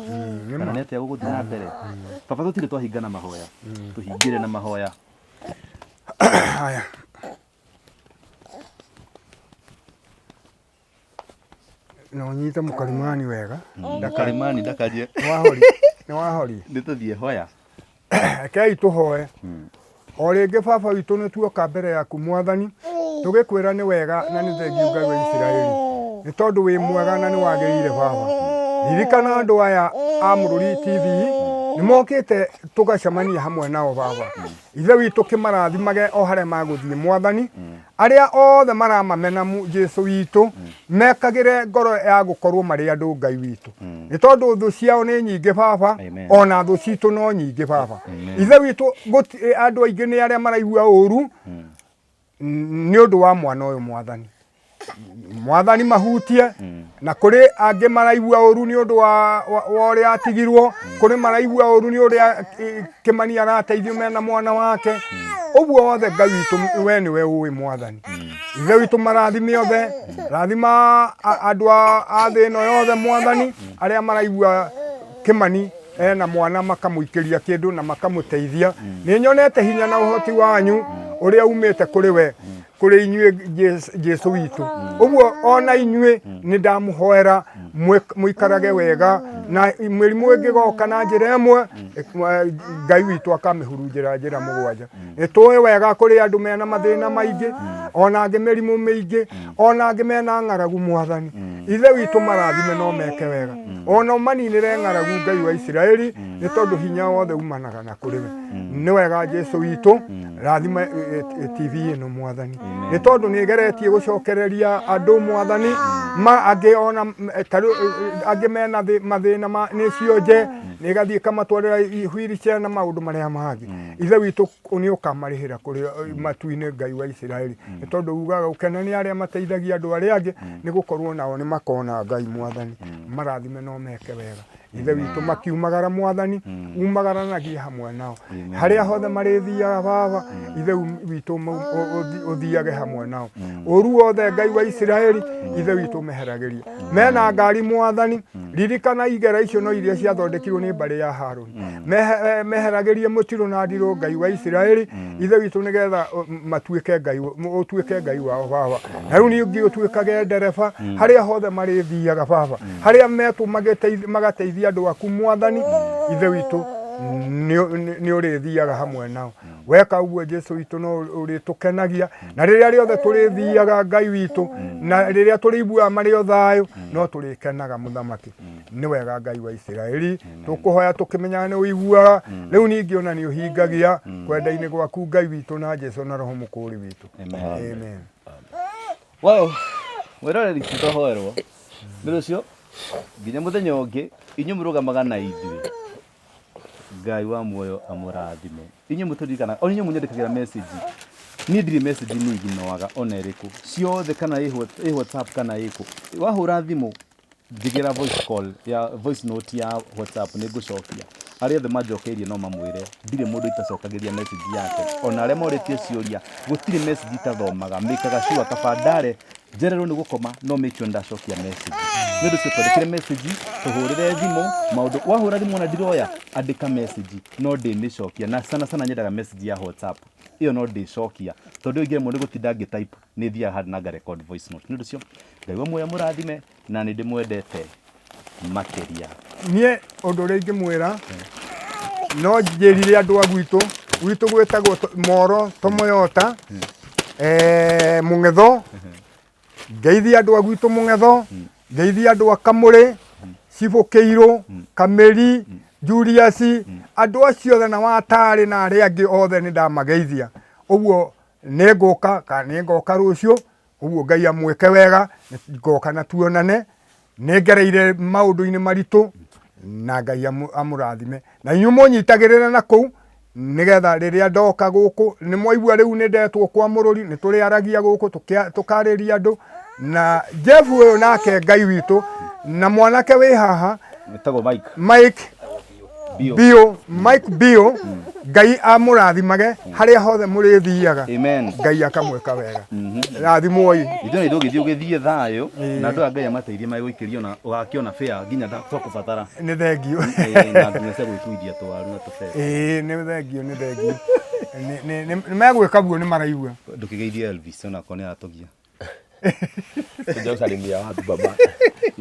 Kana nĩ atĩa gũgũthiĩ na mbere? Baba tũtirĩ twahinga na mahoya. Tũhingĩre na mahoya. Haya. Na ũnyite mũkarimani wega. Mũkarimani ndakajie. Nĩwahori. Nĩwahori. Nĩ tũthiĩ hoya. Rekei tũhoe. O rĩngĩ baba witũ nĩ tuoka mbere yaku mwathani tũgĩkwĩra nĩ wega na nĩ thengiũ Ngai wa Isiraeli nĩ tondũ wĩ mwega na nĩ wagĩrĩire baba. Ririkana andũ aya a Mũrũri TV nĩ mokĩte tũgacemania hamwe nao baba. Ithe witũ kĩmarathimage o harĩa magũthiĩ mwathani arĩa othe maramamena Jesu witũ mekagĩre ngoro ya gũkorwo marĩ andũ Ngai witũ nĩ tondũ thũ ciao nĩ nyingĩ baba Amen. ona thũ citũ no nyingĩ baba Amen. ithe witũ andũ aingĩ nĩ arĩa maraigua ũru nĩ ũndũ wa mwana ũyũ mwathani mwathani mahutie na kũrĩ angĩ maraigua ũru nĩ ũndũ wa, wa, wa ũrĩa atigirwo kũrĩ maraigua ũru nĩ ũrĩa Kĩmani arateithio mena mwana wake ũguo wothe Ngai witũ we nĩwe ũĩ mwathani ithe witũ marathime othe rathima andũ a thĩ ĩno yothe mwathani arĩa maraigua Kĩmani ena mwana makamũikĩria kĩndũ na makamũteithia nĩ nyonete hinya na ũhoti wanyu ũrĩa umĩte kũrĩ we kũrĩ inyuĩ Jesu witũ ũguo ona inyuĩ nĩ ndamũhoera mũikarage wega na mĩrimũ ĩngĩgoka na njĩra ĩmwe Ngai witũ akamĩhurunjĩra njĩra mũgwanja nĩ tũĩ wega kũrĩ andũ mena mathĩna maingĩ ona angĩ mĩrimũ mĩingĩ ona angĩ mena ng'aragu mwathani ithe witũ marathime no meke wega ona ũmaninĩre ng'aragu Ngai wa Isiraeli nĩ tondũ hinya wothe umanaga na kũrĩ we nĩ wega Jesu witũ rathima TV ĩno mwathani nĩ tondũ nĩ ĩgeretie gũcokereria andũ mwathani ma angĩ ona tarĩu angĩ mena mathĩna ma nĩ cionje nĩ ĩgathiĩ ĩkamatwarĩra wheelchair na maũndũ marĩa mangĩ ithe witũ nĩ ũkamarĩhĩra kũrĩ matu-inĩ Ngai wa Isiraeli nĩ tondũ ugaga gũkena nĩ arĩa mateithagia andũ arĩa angĩ nĩ gũkorwo nao nĩ makona Ngai mwathani marathime no meke wega ithe witũ makiumagara mwathani umagaranagie hamwe nao harĩa hothe marĩthiaga baba ithe witũ ũthiage hamwe nao ũru wothe Ngai wa Isiraeli ithe witũ ũmeheragĩrie mena ngari mwathani ririkana igera icio no iria ciathondekirwo nĩ mbarĩ ya Harũni meheragĩrie mũtirũ na ndirũ Ngai wa Isiraeli ithe witũ nĩgetha matuĩke Ngai ũtuĩke Ngai wao baba na rĩu ningĩ ũtuĩkage ndereba harĩa hothe marĩthiaga baba harĩa metwo magateithia andũ aku mwathani ithe witũ nĩ ũrĩthiaga hamwe nao weka ũguo Jesu witũ no ũrĩtũkenagia na rĩrĩa rĩothe tũrĩthiaga Ngai witũ na rĩrĩa tũrĩiguaga marĩ o thayũ no tũrĩkenaga mũthamaki nĩ wega Ngai wa Isiraeli tũkũhoya tũkĩmenyaga nĩ ũiguaga rĩu ningĩ ona nĩ ũhingagia kwenda-inĩ gwaku Ngai witũ na Jesu na Roho mũkũũri witũ Amen. Amen. Wow, mwĩroreri tũhoerwo nĩ ũndũ ũcio nginya mũthenya ũngĩ inyuĩ mũrũgamaga na ithuĩ Ngai wa muoyo amũrathime inyuĩ mũtũririkanaga ona inyuĩ mũnyandĩkagĩra message niĩ ndirĩ message niĩ iginoaga ona ĩrĩkũ ciothe kana ĩ WhatsApp kana ĩkũ wahũra thimũ njigĩra voice call ya voice note ya WhatsApp nĩ ngũcokia arĩa othe manjokeirie no mamwĩre ndirĩ mũndũ itacokagĩria message yake ona arĩa morĩtie ciũria gũtirĩ message itathomaga mĩkaga sure kaba ndare njererwo nĩ gũkoma no make sure ndacokia message nĩ ũndũ ũcio twandĩkĩre message tũhũrĩre thimũ maũndũ wahũra thimũ ona ndiroya andĩka message no ndĩmĩcokia na sana sana nyendaga message ya WhatsApp ĩyo no ndĩcokia tondũ ĩyo ingĩremwo nĩ gũtinda ngĩ type nĩ thiaga handũ na nga record voice note nĩ ũndũ ũcio Ngai wa muoyo amũrathime na nĩ ndĩmwendete makĩria. Niĩ ũndũ ũrĩa ingĩmwĩra no njĩrire andũ a gwitũ gwitũ gwĩtagwo Moro Tomoyota eh, Mũng'etho ngeithie andũ a gwitũ Mũng'etho ngeithie andũ a Kamũrĩ Cibũkĩirũ Kamĩri Julius Andũ acio othe na watarĩ na arĩa angĩ othe nĩ ndamageithia. Ũguo nĩ ngũka kana nĩ ngoka rũciũ, ũguo Ngai amwĩke wega, ngoka na tuonane. Nĩ ngereire maũndũ-inĩ maritũ na Ngai amũrathime. Na inyuĩ mũnyitagĩrĩre na kũu nĩgetha rĩrĩa ndoka gũkũ nĩ mwaigua rĩu nĩ ndetwo kwa mũrũri, nĩ tũrĩaragia gũkũ tũkarĩria andũ. Na Jeff ũyũ nake Ngai witũ na mwanake wĩ haha Wĩtagwo Mike. Mike Bio. Bio, Mike Bio, Ngai amũrathimage harĩa hothe mũrĩthiaga. Amen. Ngai akamwĩka wega. Rathimwoi. Ithuĩ nĩ tũgĩthiĩ ũgĩthiĩ thayũ na andũ aya Ngai amateithie magũikĩrio na ũgakĩona fare nginya twakũbatara. Nĩ thengio. Ĩĩ, na nginya cia gwĩkuithia tũwaru na tũbebe. Ĩĩ, nĩ thengio, nĩ thengio. Nĩ megwĩka guo nĩ maraigua. Ndũkĩgeithie Elvis onakorwo nĩ aratũgia. Kuja usalimia watu baba.